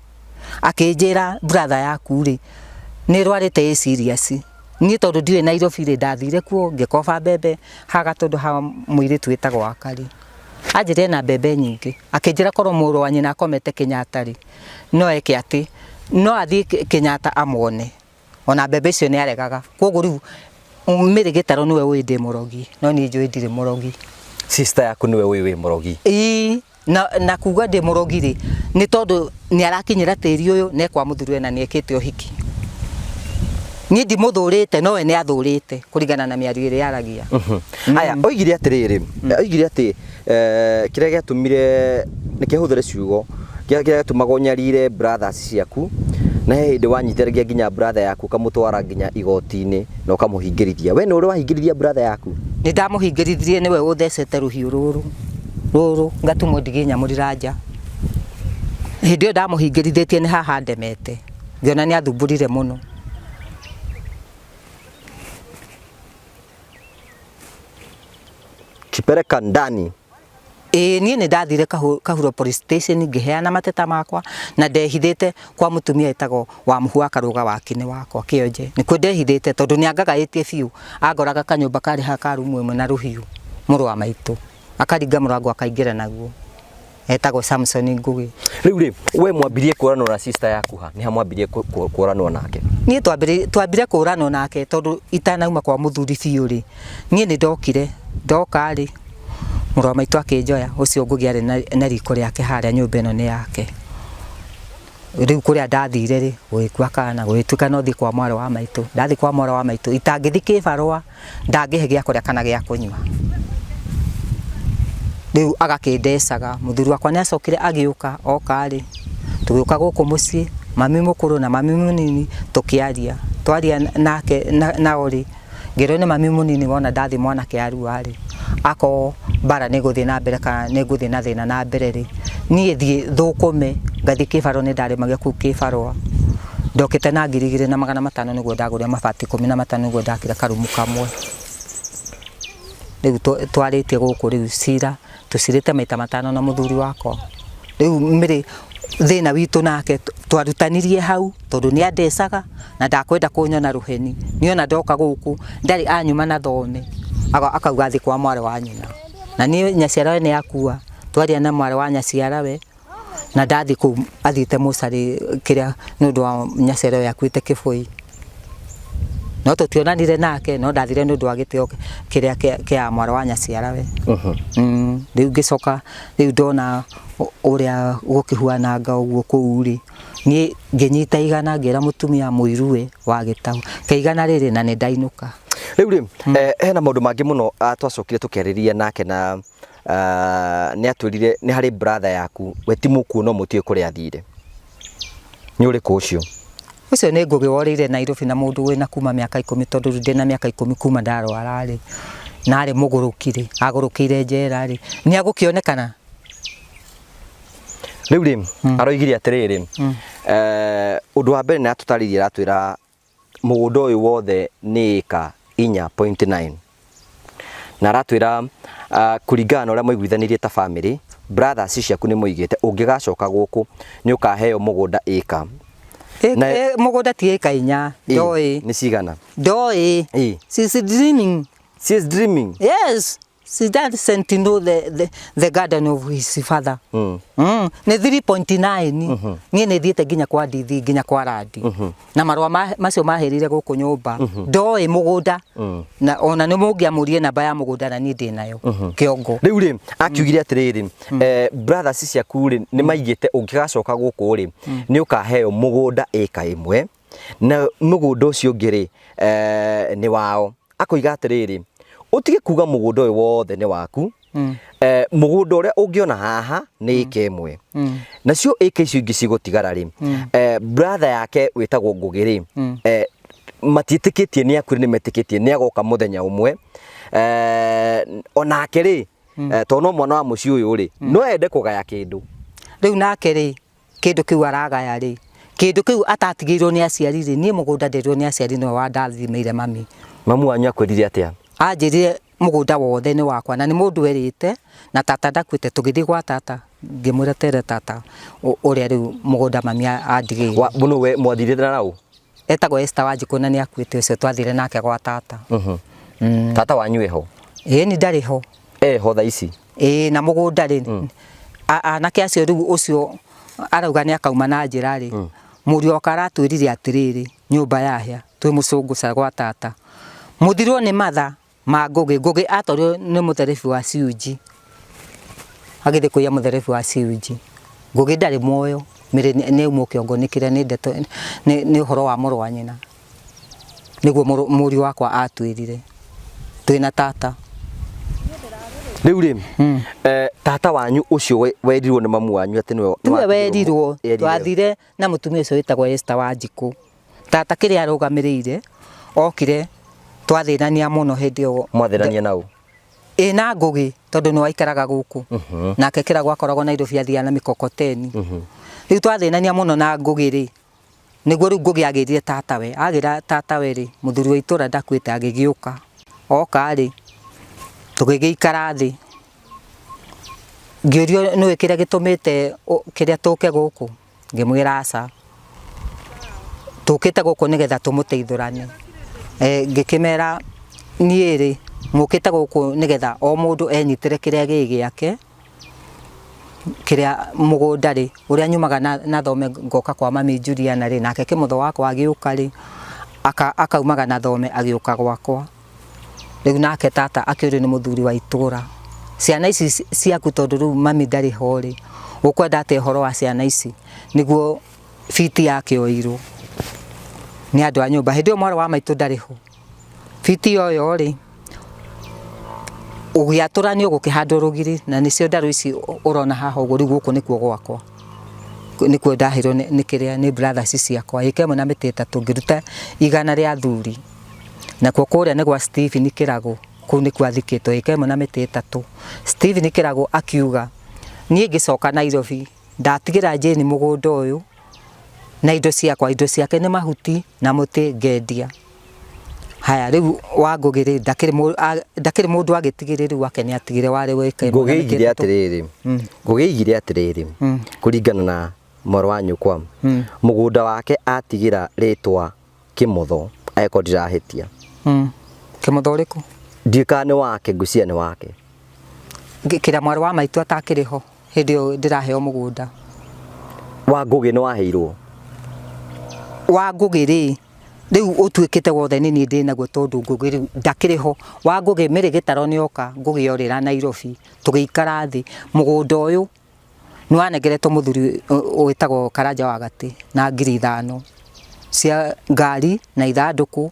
Speaker 3: Akĩnjĩra brother yaku rĩ, nĩ ĩrwarĩte ĩ serious. Niĩ tondũ ndiũĩ Nairobi rĩ, ndathire kuo ngĩkoba mbembe haha gatũndũ ha mũirĩtu wĩtagwo Wakari. Anjĩrire ena mbembe nyingĩ, akĩnjĩra korwo mũrũ wa nyina akomete Kenyatta rĩ, no eke atĩ, no athiĩ Kenyatta amwone. Ona mbembe icio nĩ aregaga. Koguo rĩu Mary Gĩtarũ nĩwe ũĩ ndĩ mũrogi, no niĩ njũĩ ndirĩ mũrogi.
Speaker 1: Sister yaku nĩwe ũĩ wĩ mũrogi?
Speaker 3: Ĩĩ, na, na kuga ndĩ mũrogi rĩ, nĩ tondũ nĩ arakinyĩra tĩri ũyũ na ekwa mũthuri na nĩ ekĩte ũhiki. Niĩ ndimũthũrĩte no we nĩ athũrĩte kũringana na mĩario ĩrĩa aragia.
Speaker 1: Aya, oigire atĩrĩrĩ, oigire atĩ kĩrĩa gĩatũmire nĩkĩo hũthĩre ciugo kĩrĩa gĩatũmaga ũnyarire brothers ciaku na he hĩndĩ wanyitĩrĩria nginya brother yaku ũkamũtwara nginya igoti-inĩ na ũkamũhingĩrithia. We nĩ ũrĩ wahingĩrithia brother yaku?
Speaker 3: Nĩ ndamũhingĩrithirie nĩwe ũthecete rũhiũ rũrũ rũrũ ngatumwo ndigi nyamũrĩra nja. Hĩndĩ ĩyo ndamũhingĩrithĩtie nĩ haha ndemete ngĩona nĩ athumbũrire mũno.
Speaker 1: Kipeleka ndani.
Speaker 3: Ĩĩ niĩ nĩ ndathire Kahuro police station ngĩheana mateta makwa na ndehithĩte kwa mũtumia wĩtagwo Wamũhu wa Karũga wa Kinĩ wakwa kĩonje. Nĩkuo ndehithĩte tondũ nĩ angagaĩtie biũ. Angoraga kanyũmba karĩ haha ka rumu ĩmwe na rũhiũ mũrũ wa maitũ. Akaringa mũrango akaingĩra naguo. Etagwo Samson Ngũgĩ.
Speaker 1: Rĩu rĩ, we mwambirie kũranwo na sister yaku ha? Nĩ ha mwambirie kũranwo nake?
Speaker 3: Niĩ twambire kũranwo nake tondũ itanauma kwa mũthuri biũ rĩ, niĩ nĩ ndokire, ndoka rĩ, mũrũ wa maitũ akĩnjoya, ũcio Ngũgĩ arĩ na riko rĩake harĩa nyũmba ĩno nĩ yake. Rĩu kũrĩa ndathire rĩ, gũgĩkua kana, gũgĩtuĩka no thiĩ kwa mwarĩ wa maitũ. Ndathiĩ kwa mwarĩ wa maitũ, itangĩthiĩ kĩbarũa, ndangĩhe gĩa kũrĩa kana gĩa kũnyua. Rĩu agakĩndecaga. Mũthuri wakwa nĩ acokire agĩũka, oka rĩ, tũgĩũka gũkũ mũciĩ, mami mũkũrũ na mami mũnini tũkĩaria. Twaria nake nao rĩ, ngĩrwo nĩ mami mũnini wona ndathiĩ mwanake arua rĩ, akorwo mbara nĩ ĩgũthiĩ na mbere kana nĩ ngũthiĩ na thĩna na mbere rĩ, niĩ thiĩ thũkũme, ngathiĩ kĩbarũa nĩ ndarĩmagia kũu kĩbarũa. Ndokĩte na 2500 nĩguo ndagũrire mabati 15 nĩguo ndakire karumu kamwe. Rĩu twarĩtie gũkũ rĩu cira tũcirĩte maita matano na mũthuri wakwa. Rĩu mĩrĩ thĩna witũ nake twarutanirie hau tondũ nĩ andecaga na ndakwenda kũnyona rũheni. Niĩ ona ndoka gũkũ ndarĩ anyuma na thome akauga athiĩ kwa mwarĩ wa nyina. Na niĩ nyaciarawe nĩ akua, twaria na mwarĩ wa nyaciarawe na ndathiĩ kũu athiĩte mocarĩ kĩrĩa nĩ ũndũ wa nyaciarawe akuĩte kĩbũi. No tũtionanire nake no ndathire nĩ ũndũ wa gĩtĩo kĩrĩa kĩa mwarĩ wa nyaciarawe. Rĩu ngĩcoka rĩu ndona ũrĩa gũkĩhuananga ũguo kũu rĩ, niĩ ngĩnyita igana ngĩra mũtumia mũiruwe wa gĩtaũ, ke igana rĩrĩ na nĩ ndainũka.
Speaker 1: Rĩu rĩ, hena maũndũ mangĩ mũno twacokire tũkĩarĩria nake na nĩ atwĩrire nĩ harĩ brother yaku we ti mũkuũ no mũtiũĩ kũrĩa athire. Nĩ ũrĩkũ ũcio?
Speaker 3: Ũcio nĩ Ngũgĩ worĩire Nairobi na mũndũ wĩna kuma mĩaka ikũmi tondũ rĩu ndĩna mĩaka ikũmi kuma ndarwara rĩ, na arĩ mũgũrũki rĩ, agũrũkĩire njera rĩ, nĩ agũkĩonekana?
Speaker 1: Rĩu rĩ, aroigire atĩrĩrĩ, ũndũ wa mbere nĩ atũtarĩirie aratwĩra mũgũnda ũyũ wothe nĩ ĩka 4.9 na aratwĩra kũringana na ũrĩa mwaiguithanirie ta family, brothers ciaku nĩ moigĩte ũngĩgacoka gũkũ nĩ ũkaheo mũgũnda ĩka.
Speaker 3: Mũgũnda ti ĩka inya, ndoĩ.
Speaker 1: Nĩ cigana?
Speaker 3: Ndoĩ. She's dreaming.
Speaker 1: She's dreaming?
Speaker 3: Yes. She doesn't know the garden of his father. Nĩ 3.9. Niĩ nĩ thiĩte nginya kwa ndithi, nginya kwa randi, na marũa macio mahĩrire gũkũ nyũmba. Ndoĩ mũgũnda na ona nĩ mũngĩamũrie namba ya mũgũnda, na niĩ ndĩ nayo kĩongo.
Speaker 1: Rĩu rĩ, akiugire atĩrĩrĩ, brothers ciaku rĩ, nĩ maigĩte ũngĩgacoka gũkũ rĩ, nĩ ũkaheo mũgũnda ĩka 1, na mũgũnda ũcio ũngĩ rĩ, nĩ wao. Akoiga atĩrĩrĩ, ũtige kuga mũgũnda ũyũ wothe nĩ waku. Mũgũnda ũrĩa ũngĩona haha nĩ ĩka 1, nacio ĩka icio ingĩ cigũtigara rĩ, brother yake wĩtagwo Ngũgĩ rĩ, matiĩtĩkĩtie nĩ akuire, nĩ metĩkĩtie nĩ agoka mũthenya ũmwe. Onake rĩ, tondũ no mwana wa mũciĩ ũyũ rĩ, no ende kũgaya kĩndũ.
Speaker 3: Rĩu nake rĩ, kĩndũ kĩu aragaya rĩ, kĩndũ kĩu atatigĩirwo nĩ aciari rĩ, niĩ mũgũnda nderirwo nĩ aciari nĩwe wandathimĩire mami.
Speaker 1: Mamu wanyu akwĩrire atĩa?
Speaker 3: Anjĩrire mũgũnda wothe nĩ wakwa, na nĩ mũndũ erĩte na tata ndakuĩte. Tũgĩthiĩ gwa tata, ngĩmwĩra tere tata ũrĩa rĩu mũgũnda mami andigĩire.
Speaker 1: Mũno we mwathire na nau?
Speaker 3: Etagwo Esther Wanjikũ na nĩ akuĩte. Ũcio twathire nake gwa tata.
Speaker 1: Tata wanyu eho?
Speaker 3: Ĩĩ, ni ndarĩ ho.
Speaker 1: Eho thaa ici?
Speaker 3: Ĩĩ. Na mũgũnda rĩ, anake acio rĩu, ũcio arauga nĩ akauma na njĩra rĩ, mũriũ wake aratwĩrire atĩrĩrĩ, nyũmba yahĩa twĩ mũcũngũca gwa tata, mũthirwo nĩ matha ma Ngũgĩ. Ngũgĩ atwarirwo nĩ mũtherebi wa ciunji, agĩthiĩ kũiya mũtherebi wa ciunji. Ngũgĩ ndarĩ muoyo, mĩrĩ nĩ aumwo kĩongo nĩ kĩrĩa nĩ ndeto nĩ ũhoro wa mũrũ wa nyina. Nĩguo mũriũ wakwa atwĩrire twĩna tata.
Speaker 1: Rĩu rĩ, tata wanyu ũcio werirwo nĩ mamu wanyu atĩ nĩwe
Speaker 3: tiwe
Speaker 1: nĩwatigĩrwo
Speaker 3: werirwo?
Speaker 1: Erire.
Speaker 3: Twathire na mũtumia ũcio wĩtagwo Esther Wanjikũ. Tata kĩrĩa arũgamĩrĩire okire twathĩnania mũno hĩndĩ ĩyo.
Speaker 1: Mwathĩnania nau?
Speaker 3: Ĩ, na Ngũgĩ, tondũ nĩ waikaraga gũkũ, nake Kĩragũ akoragwo Nairobi, athiaga na mĩkokoteni. Rĩu twathĩnania mũno na Ngũgĩ rĩ, nĩguo rĩu Ngũgĩ agĩrire tatawe. Agĩra tatawe rĩ, mũthuri wa itũra ndakuĩte, agĩgĩũka. Oka rĩ, tũgĩgĩikara thĩ, ngĩũrio nĩũĩ kĩrĩa gĩtũmĩte kĩrĩa tũke gũkũ. Ngĩmwĩra aca, tũkĩte gũkũ nĩgetha tũmũteithũrane. Ngĩkĩmera niĩ rĩ, mũkĩte gũkũ nĩgetha o mũndũ enyitĩre kĩrĩa gĩ gĩake, kĩrĩa mũgũnda rĩ, ũrĩa nyumaga na thome ngoka kwa mami Juliana rĩ, nake kĩmotho wakwa agĩũka rĩ, akaumaga na thome agĩũka gwakwa. Rĩu nake tata akĩũrio nĩ mũthuri wa itũra, ciana ici ciaku, tondũ rĩu mami ndarĩ ho rĩ, ũkwenda atĩa ũhoro wa ciana ici? Nĩguo biti yakĩoirwo nĩ andũ a nyũmba. Hĩndĩ ĩyo mwarĩ wa maitũ ndarĩ ho. Biti yoyo rĩ, ũgĩatũranio gũkĩhandwo rũgiri, na nĩcio ndarũ ici ũrona haha ũguo. Rĩu gũkũ nĩkuo gwakwa, nĩkuo ndaheirwo nĩ kĩrĩa nĩ brothers ciakwa, ĩka 1 na mĩtĩ 3, ngĩruta 100 rĩa athuri. Nakuo kũrĩa nĩ gwa Stephen Kĩragũ, kũu nĩkuo athikĩtwo, ĩka 1 na mĩtĩ 3. Stephen Kĩragũ akiuga niĩ ngĩcoka Nairobi ndatigĩra Jane mũgũnda ũyũ na indo ciakwa, indo ciake nĩ mahuti na mũtĩ ngendia. Haya, rĩu wa Ngũgĩ rĩ, ndakĩrĩ mũndũ agĩtigĩre, rĩu wake nĩ atigire warĩ wa ĩka 1
Speaker 1: Ngũgĩ
Speaker 3: na mĩtĩ
Speaker 1: aigire
Speaker 3: 3.
Speaker 1: atĩrĩrĩ, Ngũgĩ aigire atĩrĩrĩ, kũringana na mwarĩ wa nyũkwa, mũgũnda wake atigĩra rĩtwa Kĩmotho, angĩkorwo ndirahĩtia.
Speaker 3: Kĩmotho ũrĩkũ?
Speaker 1: Ndiũĩ kana nĩ wake, ngwĩciria nĩ wake.
Speaker 3: Kĩrĩa mwarĩ wa maitũ atakĩrĩ ho hĩndĩ ĩyo ndĩraheo mũgũnda.
Speaker 1: Wa Ngũgĩ nĩ waheirwo?
Speaker 3: Wa Ngũgĩ rĩ, rĩu ũtuĩkĩte wothe nĩ niĩ ndĩnaguo, tondũ Ngũgĩ rĩu ndakĩrĩ ho. Wa Ngũgĩ mĩrĩ gĩtaro nĩ oka, Ngũgĩ orĩra Nairobi, tũgĩikara thĩ. Mũgũnda ũyũ nĩ wanengeretwo mũthuri wĩtagwo Karanja wa Gatĩ na 5,000 cia ngari na ithandũkũ.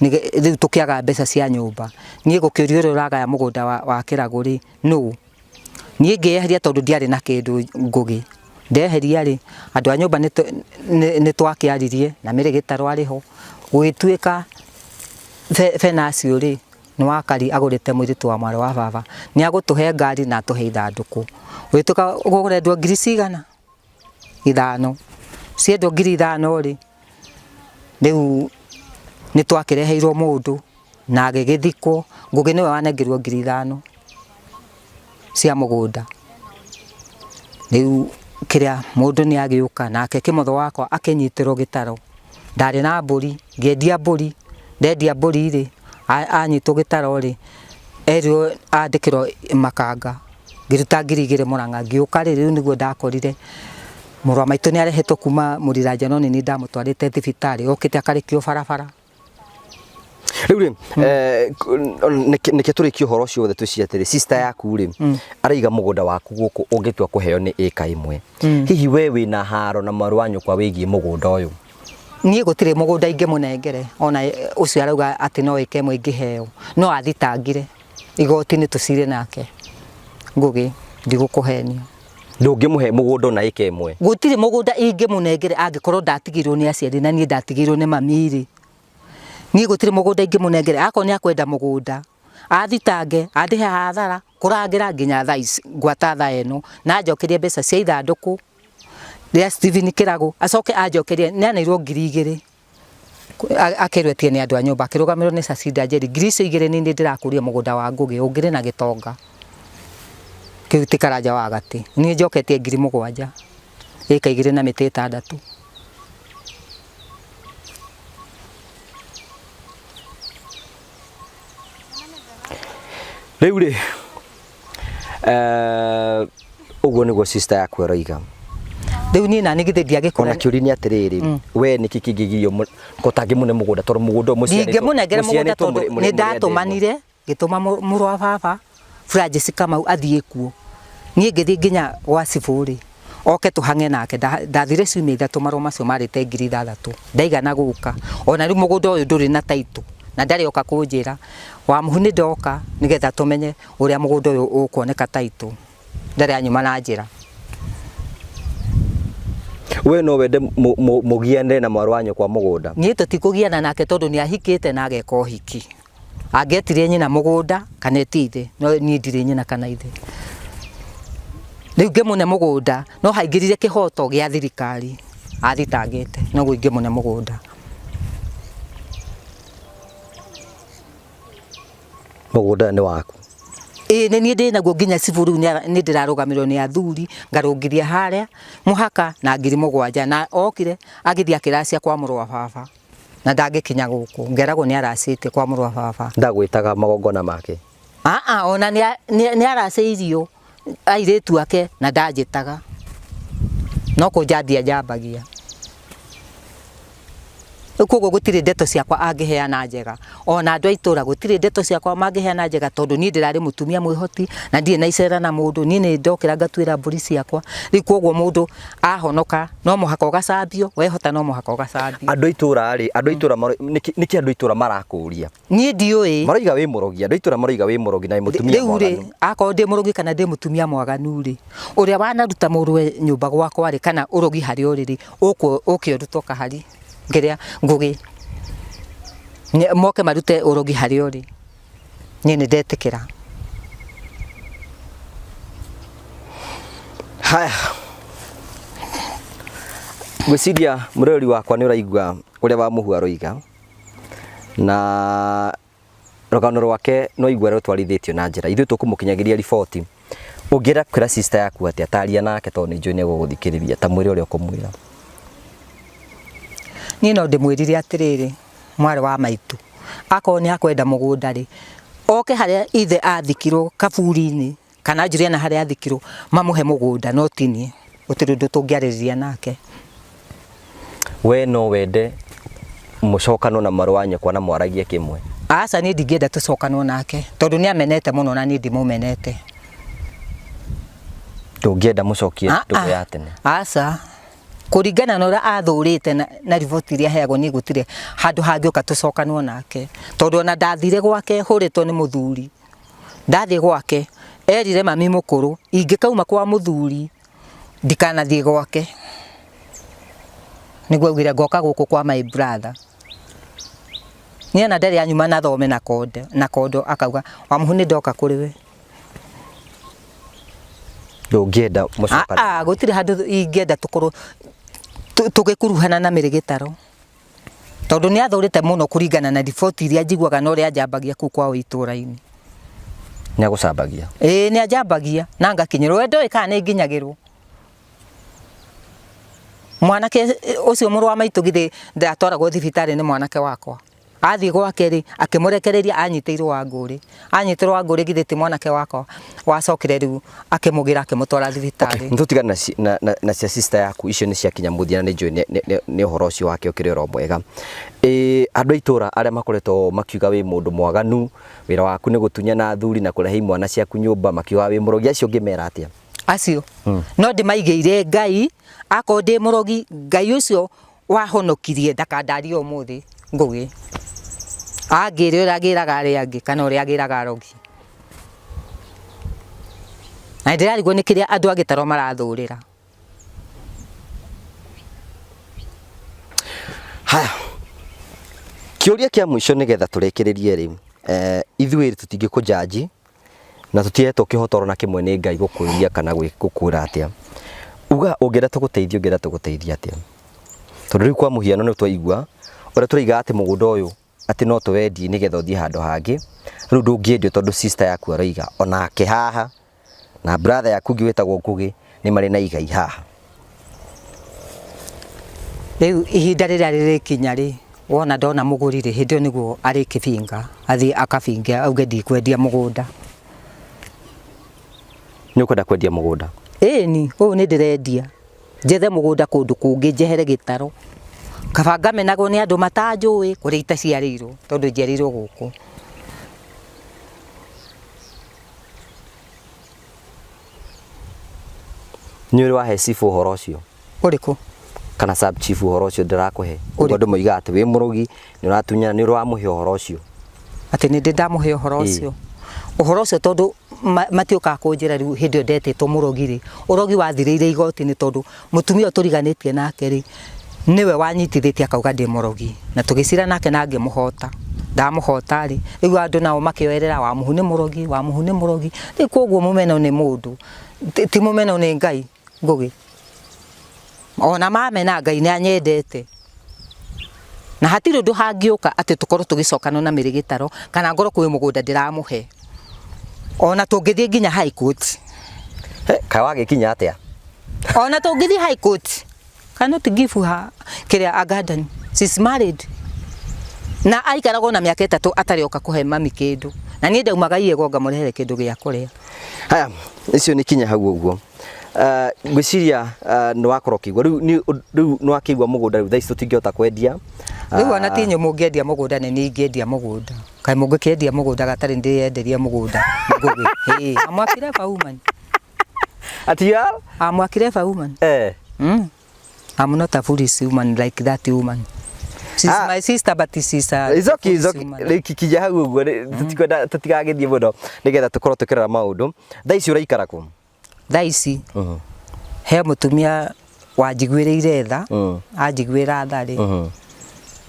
Speaker 3: Rĩu tũkĩaga mbeca cia nyũmba. Niĩ gũkĩũrio ũrĩa ũragaya mũgũnda wa Kĩragũ rĩ, nũ? Niĩ ngĩeheria tondũ ndiarĩ na kĩndũ Ngũgĩ. Ndeheria rĩ, andũ a nyũmba nĩ twakĩaririe na Mĩrĩ Gĩtarũ arĩ ho, gũgĩtuĩka Benasio rĩ, nĩ wakari agũrĩte mũirĩtu wa mwarĩ wa baba, nĩ agũtũhe ngari na atũhe ithandũkũ. Gũgĩtuĩka gũkũrendwo ngiri cigana? 5. Ciendwo 5,000 rĩ, rĩu nĩ twakĩreheirwo mũndũ na agĩgĩthikwo. Ngũgĩ nĩwe wanengerirwo 5,000 cia mũgũnda. Rĩu kĩrĩa mũndũ nĩ agĩũka nake kĩmotho wakwa akĩnyitĩrwo gĩtaro. Ndarĩ na mbũri, ngĩendia mbũri, ndendia mbũri rĩ, anyitwo gĩtaro rĩ, Erirwo andĩkĩrwo makanga, ngĩruta 2000 Mũrang'a, ngĩũka rĩ, rĩu nĩguo ndakorire mũrũ wa maitũ nĩ arehetwo kuma Mũriranja no nĩ niĩ ndamũtwarĩte thibitarĩ, okĩte akarekio barabara.
Speaker 1: Rĩu rĩ, nĩkĩ tũrĩkie ũhoro ũcio wothe twĩcirie atĩrĩ, sister yaku rĩ, araiga mũgũnda waku gũkũ ũngĩtua kũheo nĩ ĩka ĩmwe. Hihi we wĩna haro na mwarĩ wa nyũkwa wĩgiĩ mũgũnda ũyũ?
Speaker 3: Niĩ gũtirĩ mũgũnda ingĩmũnengere ona ũcio arauga atĩ no ĩka ĩmwe ingĩheo, no athitangire igoti-inĩ tũcire nake. Ngũgĩ, ndigũkũhenia.
Speaker 1: Ndũngĩmũhe mũgũnda ona ĩka ĩmwe?
Speaker 3: Gũtirĩ mũgũnda ingĩmũnengere angĩkorwo ndatigĩirwo nĩ aciari na niĩ ndatigĩirwo nĩ mami rĩ. Niĩ gũtirĩ mũgũnda ingĩmũnengere, akorwo nĩ akwenda mũgũnda, athitange, andĩhe hathara, kũrangĩra nginya thaa ici, ngwata thaa ĩno, na anjokerie mbeca cia ithandũkũ rĩa Stephen Kĩragũ, acoke anjokerie, nĩ aneirwo 2000, akerwo etie nĩ andũ a nyũmba, akĩrũgamĩrĩrwo nĩ Sacinda Njeri, 2000 icio nĩ niĩ ndĩrakũria mũgũnda wa Ngũgĩ, ũngĩrĩ na gĩtonga, kĩu ti Karanja wa gatĩ, niĩ njoketie 7000, ĩka igĩrĩ na mĩtĩ ĩtandatũ.
Speaker 1: Rĩu rĩ, ũguo nĩguo sister yaku aroiga.
Speaker 3: Rĩu niĩ nani githĩ ndiagĩkũra.
Speaker 1: Ona kĩũria nĩ atĩrĩrĩ, we nĩkĩ kĩngĩgirio ko ũtangĩmũne mũgũnda tondũ mũgũnda ũyũ mũciarĩtwo
Speaker 3: Ndingĩmũnengere mũgũnda
Speaker 1: mũciarĩtwo
Speaker 3: tondũ
Speaker 1: mũrĩ- mũrĩ-
Speaker 3: nĩ
Speaker 1: mũrĩ andũ ĩmwe.
Speaker 3: ndatũmanire ngĩtũma mũrũ wa baba Francis Kamau athiĩ kuo. Niĩ ngĩthiĩ nginya gwa cibũ rĩ, oke tũhang'e nake. Ndathire ciumia ithatũ marũa macio marĩte 6000 ndaigana gũka. Ona rĩu mũgũnda ũyũ ndũrĩ na title na ndarĩ oka kũnjĩra Wamũhu nĩ ndoka nĩgetha tũmenye ũrĩa mũgũnda ũyũ ũkuoneka title. Ndarĩ anyuma na njĩra.
Speaker 1: We no wende mũgiane na mwarĩ wa nyũkwa mũgũnda?
Speaker 3: Niĩ tũtikũgiana nake tondũ nĩ ahikĩte na ageka ũhiki. Angĩetirie nyina mũgũnda kana etie ithe, no niĩ ndirĩ nyina kana ithe. Rĩu ngĩmũne mũgũnda no haingĩrire kĩhoto gĩa thirikari athitangĩte, noguo ingĩmũne mũgũnda.
Speaker 1: Mũgũnda ũyũ nĩ waku?
Speaker 3: Ĩĩ nĩ niĩ ndĩnaguo nginya cibũ rĩu nĩ ndĩrarũgamĩrĩrwo nĩ athuri, ngarũngithia harĩa mũhaka na 7000 na okire agĩthiĩ akĩracia kwa mũrũ wa baba. Na ndangĩkinya gũkũ, ngeragwo nĩ aracĩtie kwa mũrũ wa baba.
Speaker 1: Ndagwĩtaga magongona make?
Speaker 3: Aa, ona nĩ aracĩirio airĩtu ake na ndanjĩtaga. No kũnjambia anjambagia. Rĩu koguo gũtirĩ ndeto ciakwa angĩheana njega. Ona andũ a itũra gũtirĩ ndeto ciakwa mangĩheana njega tondũ niĩ ndĩrarĩ mũtumia mwĩhoti na ndirĩ na icera na mũndũ. Niĩ nĩ ndokĩra ngatuĩra mbũri ciakwa. Rĩu koguo mũndũ ahonoka no mũhaka ũgacambio, wehota no mũhaka ũgacambio.
Speaker 1: Andũ a itũra rĩ, andũ a itũra nĩkĩ andũ a itũra marakũria?
Speaker 3: Niĩ ndiũĩ.
Speaker 1: Maroiga wĩ mũrogi, andũ a itũra maroiga wĩ mũrogi na wĩ mũtumia
Speaker 3: Rĩu rĩ,
Speaker 1: mwaganu.
Speaker 3: akorwo ndĩ mũrogi kana ndĩ mũtumia mwaganu rĩ, ũrĩa wanaruta mũrũwe nyũmba gwakwa rĩ, kana ũrogi harĩa ũrĩ rĩ, ũke ũrutwo kahari, kĩrĩa, Ngũgĩ. Moke marute ũrogi harĩa ũrĩ. Niĩ nĩ ndetĩkĩra.
Speaker 1: Haya. Ngwĩciria mũroreri wakwa nĩ ũraigua ũrĩa Wamũhu aroiga na rũgano rwake no igua rũtwarithĩtio na njĩra ithuĩ tũkũmũkinyagĩria riboti. Ũngĩenda kwĩra sister yaku atĩa? Taria nake tondũ nĩ njũĩ nĩ egũgũthikĩrĩria, ta mwĩre ũrĩa ũkũmwĩra.
Speaker 3: Niĩ no ndĩmwĩrire atĩrĩrĩ, mwarĩ wa maitũ, akorwo nĩ akwenda mũgũnda rĩ, oke harĩa ithe athikirwo kaburi-inĩ, kana Juliana harĩa athikirwo, mamũhe mũgũnda no ti niĩ. Gũtirĩ ũndũ tũngĩarĩrĩria nake.
Speaker 1: We no wende mũcokanwo na mwarĩ wa nyũkwa na mwaragie kĩmwe?
Speaker 3: Aca, niĩ ndingĩenda tũcokanwo nake, tondũ nĩ amenete mũno na niĩ ndimũmenete.
Speaker 1: Ndũngĩenda mũcokie ndũgũ ya tene?
Speaker 3: Aca. Kũringana na ũrĩa athũrĩte na riboti iria heagwo niĩ gũtirĩ handũ hangĩũka tũcokanwo nake. Tondũ ona ndathire gwake hũrĩtwo nĩ mũthuri, ndathiĩ gwake erire mami mũkũrũ ingĩkauma kwa mũthuri ndikanathiĩ gwake. Nĩguo augire ngoka gũkũ kwa my brother. Niĩ ona ndarĩ anyuma na thome na kondo akauga Wamũhu nĩ ndoka kũrĩ we.
Speaker 1: Ndũngĩenda mũcokane?
Speaker 3: Aa, gũtirĩ handũ ingĩenda tũkorwo tũgĩkuruhana na mĩrĩgĩtaro. Tondũ nĩ athũrĩte mũno kũringana na riboti iria njiguaga na ũrĩa anjambagia kũu kwao itũra-inĩ.
Speaker 1: Nĩ agũcambagia?
Speaker 3: Ĩĩ nĩ anjambagia na ngakinyĩrwo. We ndũĩ kana nĩ nginyagĩrwo. Mwanake ũcio mũrũ wa maitũ githĩ ndatwaragwo thibitarĩ nĩ mwanake wakwa. Athiĩ gwake rĩ, akĩmũrekereria anyitĩirwo Wangũrĩ. Anyitĩrwo Wangũrĩ githĩ ti mwanake wakwa wacokire rĩu akĩmũgĩra akĩmũtwara thibitarĩ.
Speaker 1: Nĩ tũtigane na ci- na- na- na cia sister yaku icio nĩ ciakinya mũthia na nĩ njũĩ nĩ- nĩ- nĩ- nĩ ũhoro ũcio wake ũkĩrĩ oro mwega. Ĩ, andũ a itũra arĩa makoretwo makiuga wĩ mũndũ mwaganu, wĩra waku nĩ gũtunyana athuri na kũrehe imwana ciaku nyũmba makiugaga wĩ mũrogi, acio ũngĩmera atĩa?
Speaker 3: Acio no ndĩmaigĩire Ngai, akorwo ndĩ mũrogi Ngai ũcio wahonokirie ndakandarie ũmũthĩ Ngũgĩ. Angĩre ũrĩa agĩraga arĩa angĩ kana ũrĩa agĩraga arogi. Na nĩndĩrarigwo nĩ kĩrĩa andũ a gĩtarũ marathũrĩra.
Speaker 1: Haya, kĩũria kĩa mũico nĩgetha tũrĩkĩrĩrie rĩ, eh, ithuĩ tũtingĩkũnjanji na tũtihetwo kĩhotoro na kĩmwe nĩ Ngai gũkũria kana gũkwĩra atĩa. Uga ũngĩenda tũgũteithie ũngĩenda tũgũteithie atĩa? Tondũ rĩu kwa mũhiano nĩ twaigua ũrĩa tũraiga atĩ mũgũnda ũyũ atĩ no tũwendie nĩgetha ũthiĩ handũ hangĩ, rĩu ndũngĩendio tondũ sister yaku aroiga onake haha na brother yaku ũngĩ wĩtagwo Ngũgĩ nĩ marĩ na igai haha.
Speaker 3: Rĩu ihinda rĩrĩa rĩrĩkinya rĩ, wona ndona mũgũri rĩ, hĩndĩ ĩyo nĩguo arĩkĩbinga, athiĩ akabinge auge ndikwendia mũgũnda.
Speaker 1: Nĩ ũkwenda kwendia mũgũnda?
Speaker 3: Ĩni, ũyũ nĩ ndĩrendia, njethe mũgũnda kũndũ kũngĩ njehere gĩtarũ. Kaba ngamenagwo nĩ andũ matanjũĩ kũrĩa itaciarĩirwo tondũ njiarĩirwo gũkũ.
Speaker 1: Nĩ ũrĩ wahe cibũ ũhoro ũcio?
Speaker 3: Ũrĩkũ?
Speaker 1: Kana sub chief ũhoro ũcio ndĩrakũhe? Ũguo andũ moigaga atĩ wĩ mũrogi, nĩ ũratunyana, nĩ ũrĩ wamũhe ũhoro ũcio?
Speaker 3: Atĩ nĩ ndĩ ndamũhe ũhoro ũcio? Ũhoro ũcio tondũ matiũkaga kũnjĩra rĩu hĩndĩ ĩyo ndetĩtwo mũrogi rĩ, ũrogi wathirĩire igoti-inĩ tondũ mũtumia ũyũ tũriganĩtie nake rĩ, nĩwe wanyitithĩtie akauga ndĩ mũrogi, na tũgĩcira nake na ngĩmũhota, ndamũhota rĩ, rĩu andũ nao makĩoerera Wamuhu nĩ mũrogi, Wamuhu nĩ mũrogi, rĩu koguo mũmeno nĩ mũndũ, ti mũmeno nĩ Ngai, Ngũgĩ. Ona mamena Ngai nĩ anyendete. Na hatirĩ ũndũ hangĩũka atĩ tũkorwo tũgĩcokana na Mary Gĩtaro kana ngorwo kwĩ mũgũnda ndĩramũhe. Ona tũngĩthiĩ nginya High Court.
Speaker 1: He, kaĩ wagĩkinya atĩa?
Speaker 3: Ona tũngĩthiĩ High Court cannot give her kĩrĩa a garden. She's married. Na aikaragwo na mĩaka ĩtatũ atarĩ oka kũhe mami kĩndũ. Na niĩ ndaumaga iego ngamũrehere kĩndũ gĩa kũrĩa.
Speaker 1: Haya, icio nĩ kinya hau ũguo. Eh, ngwĩciria eh, nĩ wakorwo ũkĩigua rĩu nĩ- rĩu nĩ wakĩigua mũgũnda rĩu thaa ici tũtingĩhota kwendia.
Speaker 3: Rĩu ona ti inyuĩ mũngĩendia mũgũnda nĩ niĩ ingĩendia mũgũnda. Kaĩ mũngĩkĩendia mũgũnda gatarĩ ndĩyenderia mũgũnda Ngũgĩ. Ĩĩ, I'm a clever woman.
Speaker 1: Ati you are?
Speaker 3: I'm a clever woman.
Speaker 1: Eh.
Speaker 3: I'm not a foolish woman like that woman. She's
Speaker 1: Ah.
Speaker 3: my sister but she's a
Speaker 1: It's okay, it's
Speaker 3: foolish
Speaker 1: okay.
Speaker 3: woman.
Speaker 1: Rĩu kinya hau ũguo tũtikwenda tũtigagĩthiĩ mũno nĩgetha tũkorwo tũkĩrora maũndũ. Thaa ici ũraikara kũ?
Speaker 3: Thaa ici he mũtumia wanjiguĩrĩire tha anjiguĩra tha rĩ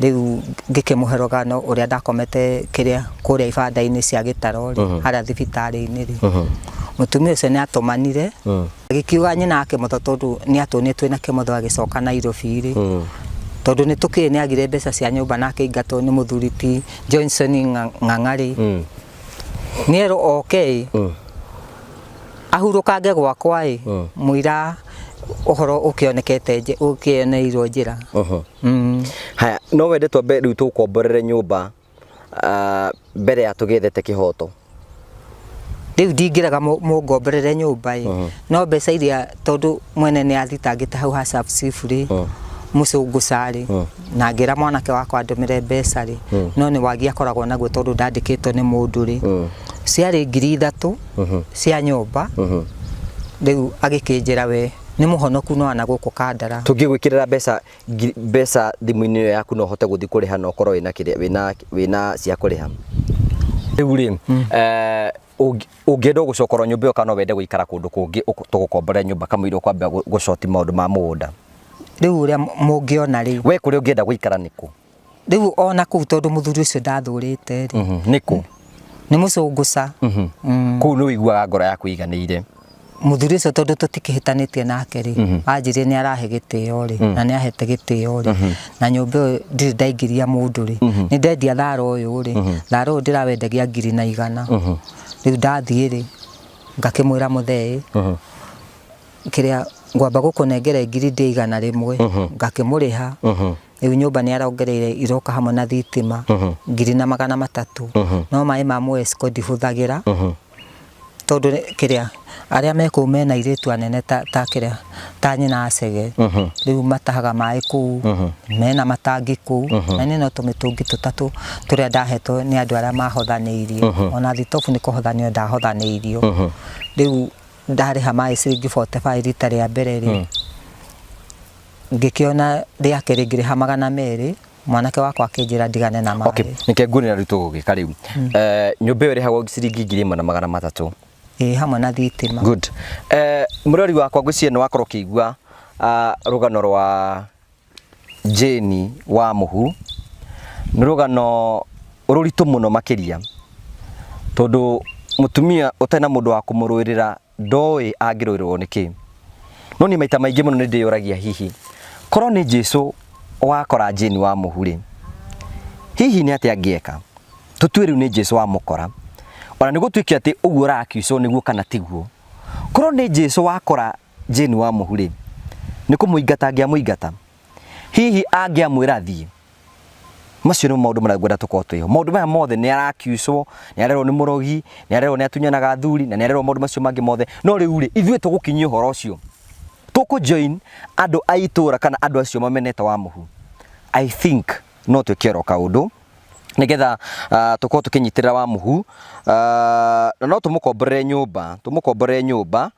Speaker 3: rĩu ngĩkĩmũhe rũgano ũrĩa ndakomete kĩrĩa kũrĩa ibanda-inĩ cia gĩtaro rĩ harĩa thibitarĩ-inĩ rĩ mũtumia ũcio nĩ atũmanire agĩkiuga nyina akĩmotho tondũ nĩ atuonire twĩna kĩmotho agĩcoka Nairobi rĩ tondũ nĩ tũkĩĩ nĩ agire mbeca cia nyũmba na akĩingatwo nĩ mũthuri ti Johnson Ng'ang'a rĩ nĩ erwo oke ĩ ahurũkange gwakwa ĩ mũira ũhoro ũkĩonekete ũkĩoneirwo njĩra.
Speaker 1: Haya, no wende twambe rĩu tũgũkomborere nyũmba ah, mbere ya tũgĩethete kĩhoto?
Speaker 3: Rĩu ndingĩrega mũngomborere nyũmba ĩ, no mbeca iria tondũ mwene nĩ athitangĩte hau ha sub chief rĩ, mũcũngũca rĩ, na ngĩra mwanake wakwa andũmĩre mbeca rĩ, no nĩ wagi akoragwo naguo tondũ ndandĩkĩtwo nĩ mũndũ rĩ, ciarĩ 3000 cia nyũmba, rĩu agĩkĩnjĩra we nĩ mũhonoku no ana gũkũ Kandara.
Speaker 1: Tũngĩgwĩkĩrĩra mbeca mbeca thimũ-inĩ ĩyo yaku no ũhote gũthiĩ kũrĩha na ũkorwo wĩna kĩrĩa wĩna wĩna cia kũrĩha. Rĩu rĩ, eh, ũngĩenda gũcokorwo nyũmba ĩyo kana no wende gũikara kũndũ kũngĩ tũgũkomborere nyũmba kamũira ũkwamba gũcoti maũndũ ma mũgũnda?
Speaker 3: Rĩu ũrĩa mũngĩona rĩ.
Speaker 1: We kũrĩa ũngĩenda gũikara nĩ kũ?
Speaker 3: Rĩu ona kũu tondũ mũthuri ũcio ndathũrĩte rĩ.
Speaker 1: Nĩ kũ?
Speaker 3: Nĩ mũcũngũca.
Speaker 1: Kũu nĩ ũiguaga ngoro yaku ĩiganĩire?
Speaker 3: Mũthuri ũcio tondũ tũtikĩhĩtanĩtie nake rĩ, anjĩrire nĩ arahe gĩtĩo rĩ, na nĩ ahete gĩtĩo rĩ, na nyũmba ĩyo ndirĩ ndaingĩria mũndũ rĩ, nĩ ndendia thara ũyũ rĩ, thara ũyũ ndĩrawendagia 1,100. Rĩu ndathiĩ rĩ, ngakĩmwĩra mũthee kĩrĩa ngwamba gũkũnengere ngiri ndĩ 100 ngakĩmũrĩha. Rĩu nyũmba nĩ arongereire iroka hamwe na thitima 1300. No maĩ ma Moesco ndihũthagĩra tondũ kĩrĩa arĩa me kũu mena airĩtu anene ta, ta kĩrĩa ta nyina acege rĩu matahaga maĩ kũu mena matangi kũu na niĩ no tũmĩtũngi tũtatũ tũrĩa ndahetwo nĩ andũ arĩa mahothanĩirie ona thitobu nĩ kũhothanio ndahothanĩirio rĩu ndarĩha maĩ ciringi 45 rita rĩa mbere rĩ ngĩkĩona rĩa kerĩ ngĩrĩha 200 mwanake wakwa akĩnjĩra ndigane na maĩ.
Speaker 1: Okay, nĩke nguone na rĩu tũgũgĩka rĩu. Eh, nyũmba ĩyo ĩrĩhagwo ciringi 1300.
Speaker 3: Ĩĩ hamwe na thitima.
Speaker 1: Good. Eh, mũrori wakwa ngwĩciria nĩ wakorwo ũkĩigua ah, rũgano rwa Jane wa Mũhu. Nĩ rũgano rũritũ mũno makĩria tondũ mũtumia ũtarĩ na mũndũ wa kũmũrũĩrĩra ndoĩ angĩrũĩrĩrwo nĩ kĩ. No niĩ maita maingĩ mũno nĩ ndĩyũragia hihi korwo nĩ Jesu wakora Jane wa mũhu rĩ, hihi nĩ atĩa angĩeka? Tũtue rĩu nĩ Jesu wamũkora, ona nĩ gũtuĩke atĩ ũguo ũrakiucwo nĩguo kana tiguo, korwo nĩ Jesu wakora Jane wa mũhu rĩ, nĩ kũmũingata angĩamũingata? Hihi angĩamwĩra thiĩ? Macio nĩmo maũndũ marĩa ngwenda tũkorwo twĩho. Maũndũ maya mothe nĩ arakiucwo, nĩ arerwo nĩ mũrogi, nĩ arerwo nĩ atunyanaga athuri, na nĩ arerwo maũndũ macio mangĩ mothe. No rĩu rĩ, ithuĩ tũgũkinyia ũhoro ũcio. Tũkũ join andũ a itũra kana andũ acio mamenete wa mũhu. I think no twĩke oro kaũndũ nĩgetha uh, tũkorwo tũkĩnyitĩrĩra wa mũhu uh, na no tũmũkomborere nyũmba, tũmũkomborere nyũmba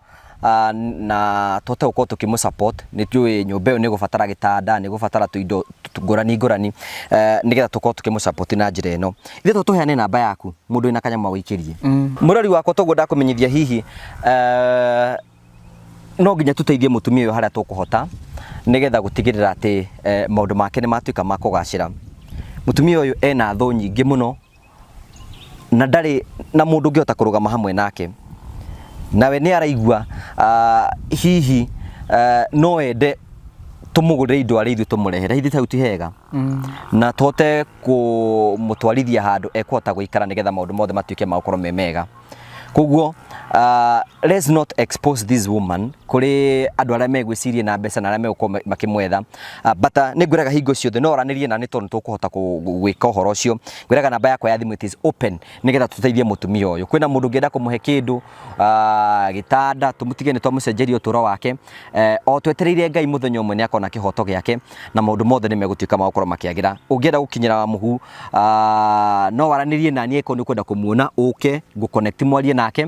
Speaker 1: uh, na tũhote gũkorwo tũkĩmũ support. Nĩ tũĩ nyũmba ĩyo nĩ ĩgũbatara gĩtanda, nĩ ĩgũbatara tũindo ngũrani ngũrani uh, nĩgetha tũkorwo tũkĩmũ support na njĩra ĩno. Ithe to tũheane namba yaku mũndũ wĩna kanyamũ agũikĩrie. Mũrori wakwa toguo ndakũmenyithia hihi uh, no nginya tũteithie mũtumia ũyũ harĩa tũkũhota nĩgetha gũtigĩrĩra atĩ eh, maũndũ make nĩ matuĩka ma kũgacĩra. Mũtumia ũyũ ena thũ nyingĩ mũno na ndarĩ na mũndũ ũngĩhota kũrũgama hamwe nake. Nawe nĩ araigua uh, hihi uh, no ende tũmũgũrĩre indo arĩ ithuĩ tũmũrehere hihi hau ti hega na tũhote kũmũtwarithia handũ ekũhota gũikara nĩgetha maũndũ mothe matuĩke ma gũkorwo me mega. Koguo uh, let's not expose this woman kũrĩ andũ arĩa megwĩciria na mbeca na arĩa megũkorwo makĩmwetha uh, but uh, nĩ ngwĩraga hingo ciothe no aranĩrie na nĩ tondũ tũkũhota gwĩka ũhoro ũcio. Ngwĩraga namba yakwa ya thimũ it is open nĩgetha tũteithie mũtumia ũyũ. Kwĩna mũndũ ũngĩenda kũmũhe kĩndũ uh, gĩtanda tũmũtige nĩ twamũcenjeria ũtũro wake eh, o twetereire Ngai mũthenya ũmwe nĩ akona kĩhoto gĩake na maũndũ mothe nĩ megũtuĩka ma gũkorwo makĩagĩra. Ũngĩenda gũkinyĩra wa mũhu uh, no waranĩrie na niĩ angĩkorwo nĩ ũkwenda kũmuona ũke ngũ connect mwarie nake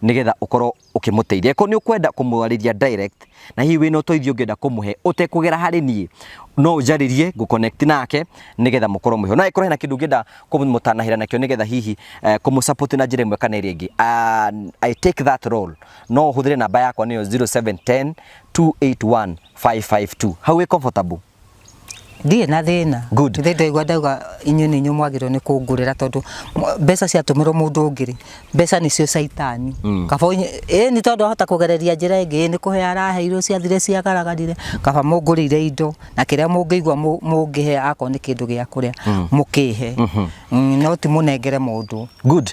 Speaker 1: nĩgetha ũkorwo ũkĩmũteithia. Angĩkorwo nĩ ũkwenda kũmwarĩria direct na hihi wĩna ũteithio ũngĩenda kũmũhe ũtekũgera harĩ niĩ no ũnjarĩrie ngũ connect nake nĩgetha mũkorwo mwĩho. No angĩkorwo hena kĩndũ ũngĩenda kũmũtanahĩra nakĩo nĩgetha hihi eh, kũmũ support na njĩra ĩmwe kana ĩrĩa ĩngĩ, I take that role. No ũhũthĩre namba yakwa nĩyo 0710 281 552. Hau wĩ comfortable?
Speaker 3: Ndirĩ na thĩna.
Speaker 1: Good.
Speaker 3: Githĩ ndaigua ndauga inyuĩ nĩ inyuĩ mwagĩrĩirwo nĩ kũngũrĩra tondũ mbeca ciatũmĩrwo mũndũ ũngĩ rĩ, mbeca nĩcio caitani. Kaba ĩ nĩ tondũ ahota kũgereria njĩra ĩngĩ, ĩ nĩ kũhe araheirwo ciathire ciagaragarire, kaba mũngũrĩire indo na kĩrĩa mũngĩigua mũngĩhe akorwo nĩ kĩndũ gĩa kũrĩa mũkĩhe. No ti mũnengere mũndũ.
Speaker 1: Good.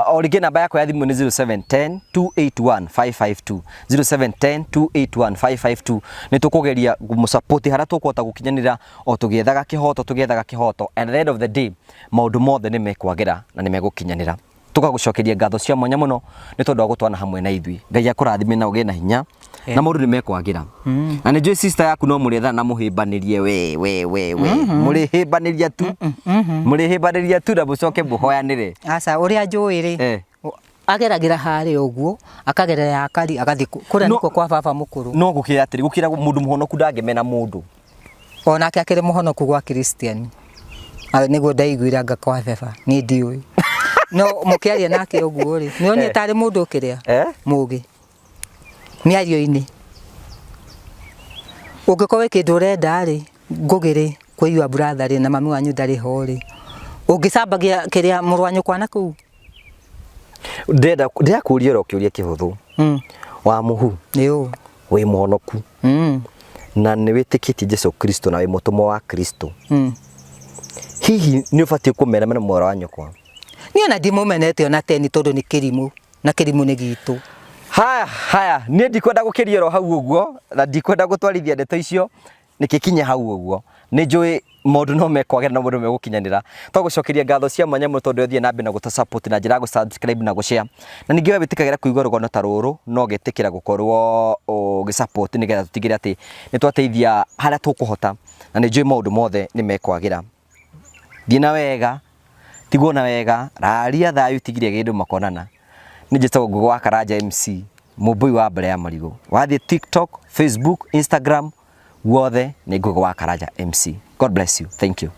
Speaker 1: O rĩngĩ namba yakwa ya thimũ nĩ 0710 281 552. 0710 281 552. Nĩ tũkũgeria kũmũsupport harĩa tũkũhota gũkinyanĩra o tũgĩethaga kĩhoto, tũgĩethaga kĩhoto, and at the end of the day maũndũ mothe nĩ mekwagĩra na nĩ megũkinyanĩra. Tũgagũcokeria ngatho cia mwanya mũno nĩ tondũ wa gũtwana hamwe na ithuĩ. Ngai akũrathime na ũgĩe na hinya na maũndũ nĩ mekwagĩra. Na nĩ njũĩ sister yaku no mũrĩethana na mũhĩmbanĩrie we we we we mũrĩhĩmbanĩria tu mũrĩhĩmbanĩria tu na mũcoke mũhoyanĩre.
Speaker 3: Aca ũrĩa njũĩ rĩ
Speaker 1: Eh.
Speaker 3: Ageragĩra harĩa ũguo, akagerera ya kari agathiĩ kũrĩa
Speaker 1: No-
Speaker 3: nĩkuo kwa baba mũkũrũ.
Speaker 1: No gũkĩra atĩrĩ, gũkĩra mũndũ mũhonoku ndangĩmena mũndũ.
Speaker 3: Onake akĩrĩ mũhonoku gwa Christian. Nĩguo ndaiguire anga kwa beba, niĩ ndiũĩ. No mũkĩaria nake ũguo rĩ, nĩ onire tarĩ mũndũ ũkĩrĩa
Speaker 1: Eh?
Speaker 3: mũgĩ mĩario-inĩ. Ũngĩkorwo wĩ kĩndũ ũrenda rĩ, Ngũgĩ rĩ, kwĩ your brother rĩ, na mami wanyu ndarĩ ho rĩ, ũngĩcambagia kĩrĩa mũrũ wa nyũkwa na kũu?
Speaker 1: Ndĩrenda ndĩrakũria oro kĩũria kĩhũthũ. Wa mũhu.
Speaker 3: Nĩ ũũ.
Speaker 1: Wĩ mũhonoku. Na nĩ wĩtĩkĩtie Jesu Kristo na wĩ mũtũmwo wa Kristo. Hihi nĩ ũbatiĩ kũmenamena mwarĩ wa nyũkwa?
Speaker 3: Niĩ ona ndimũmenete ona teni tondũ nĩ kĩrimũ na kĩrimũ nĩ gitũ.
Speaker 1: Haya haya, niĩ ndikwenda gũkĩria oro hau ũguo na ndikwenda gũtwarithia ndeto icio nĩkĩ kinye hau ũguo. Nĩ njũĩ maũndũ no mekwagĩra na maũndũ megũkinyanĩra. Twagũcokeria ngatho cia mwanya mũno tondũ ũthiĩ na mbere na gũtũ support na njĩra ya gũ subscribe na gũ share. Na ningĩ we wĩtĩkagĩra kũigua rũgano ta rũrũ no ũgetĩkĩra gũkorwo ũgĩ support nĩgetha tũtigĩrĩre atĩ nĩ twateithia harĩa tũkũhota na nĩ njũĩ maũndũ mothe nĩ mekwagĩra. Thiĩ na wega, tigwo na wega, raria thayũ tigiria kĩndũ makonana. Nĩ njĩtagwo Ngũgĩ wa Karanja MC, mũmbũi wa mbere ya marigũ. Wathiĩ TikTok, Facebook, Instagram, guothe nĩ Ngũgĩ wa Karanja MC. God bless you. Thank you.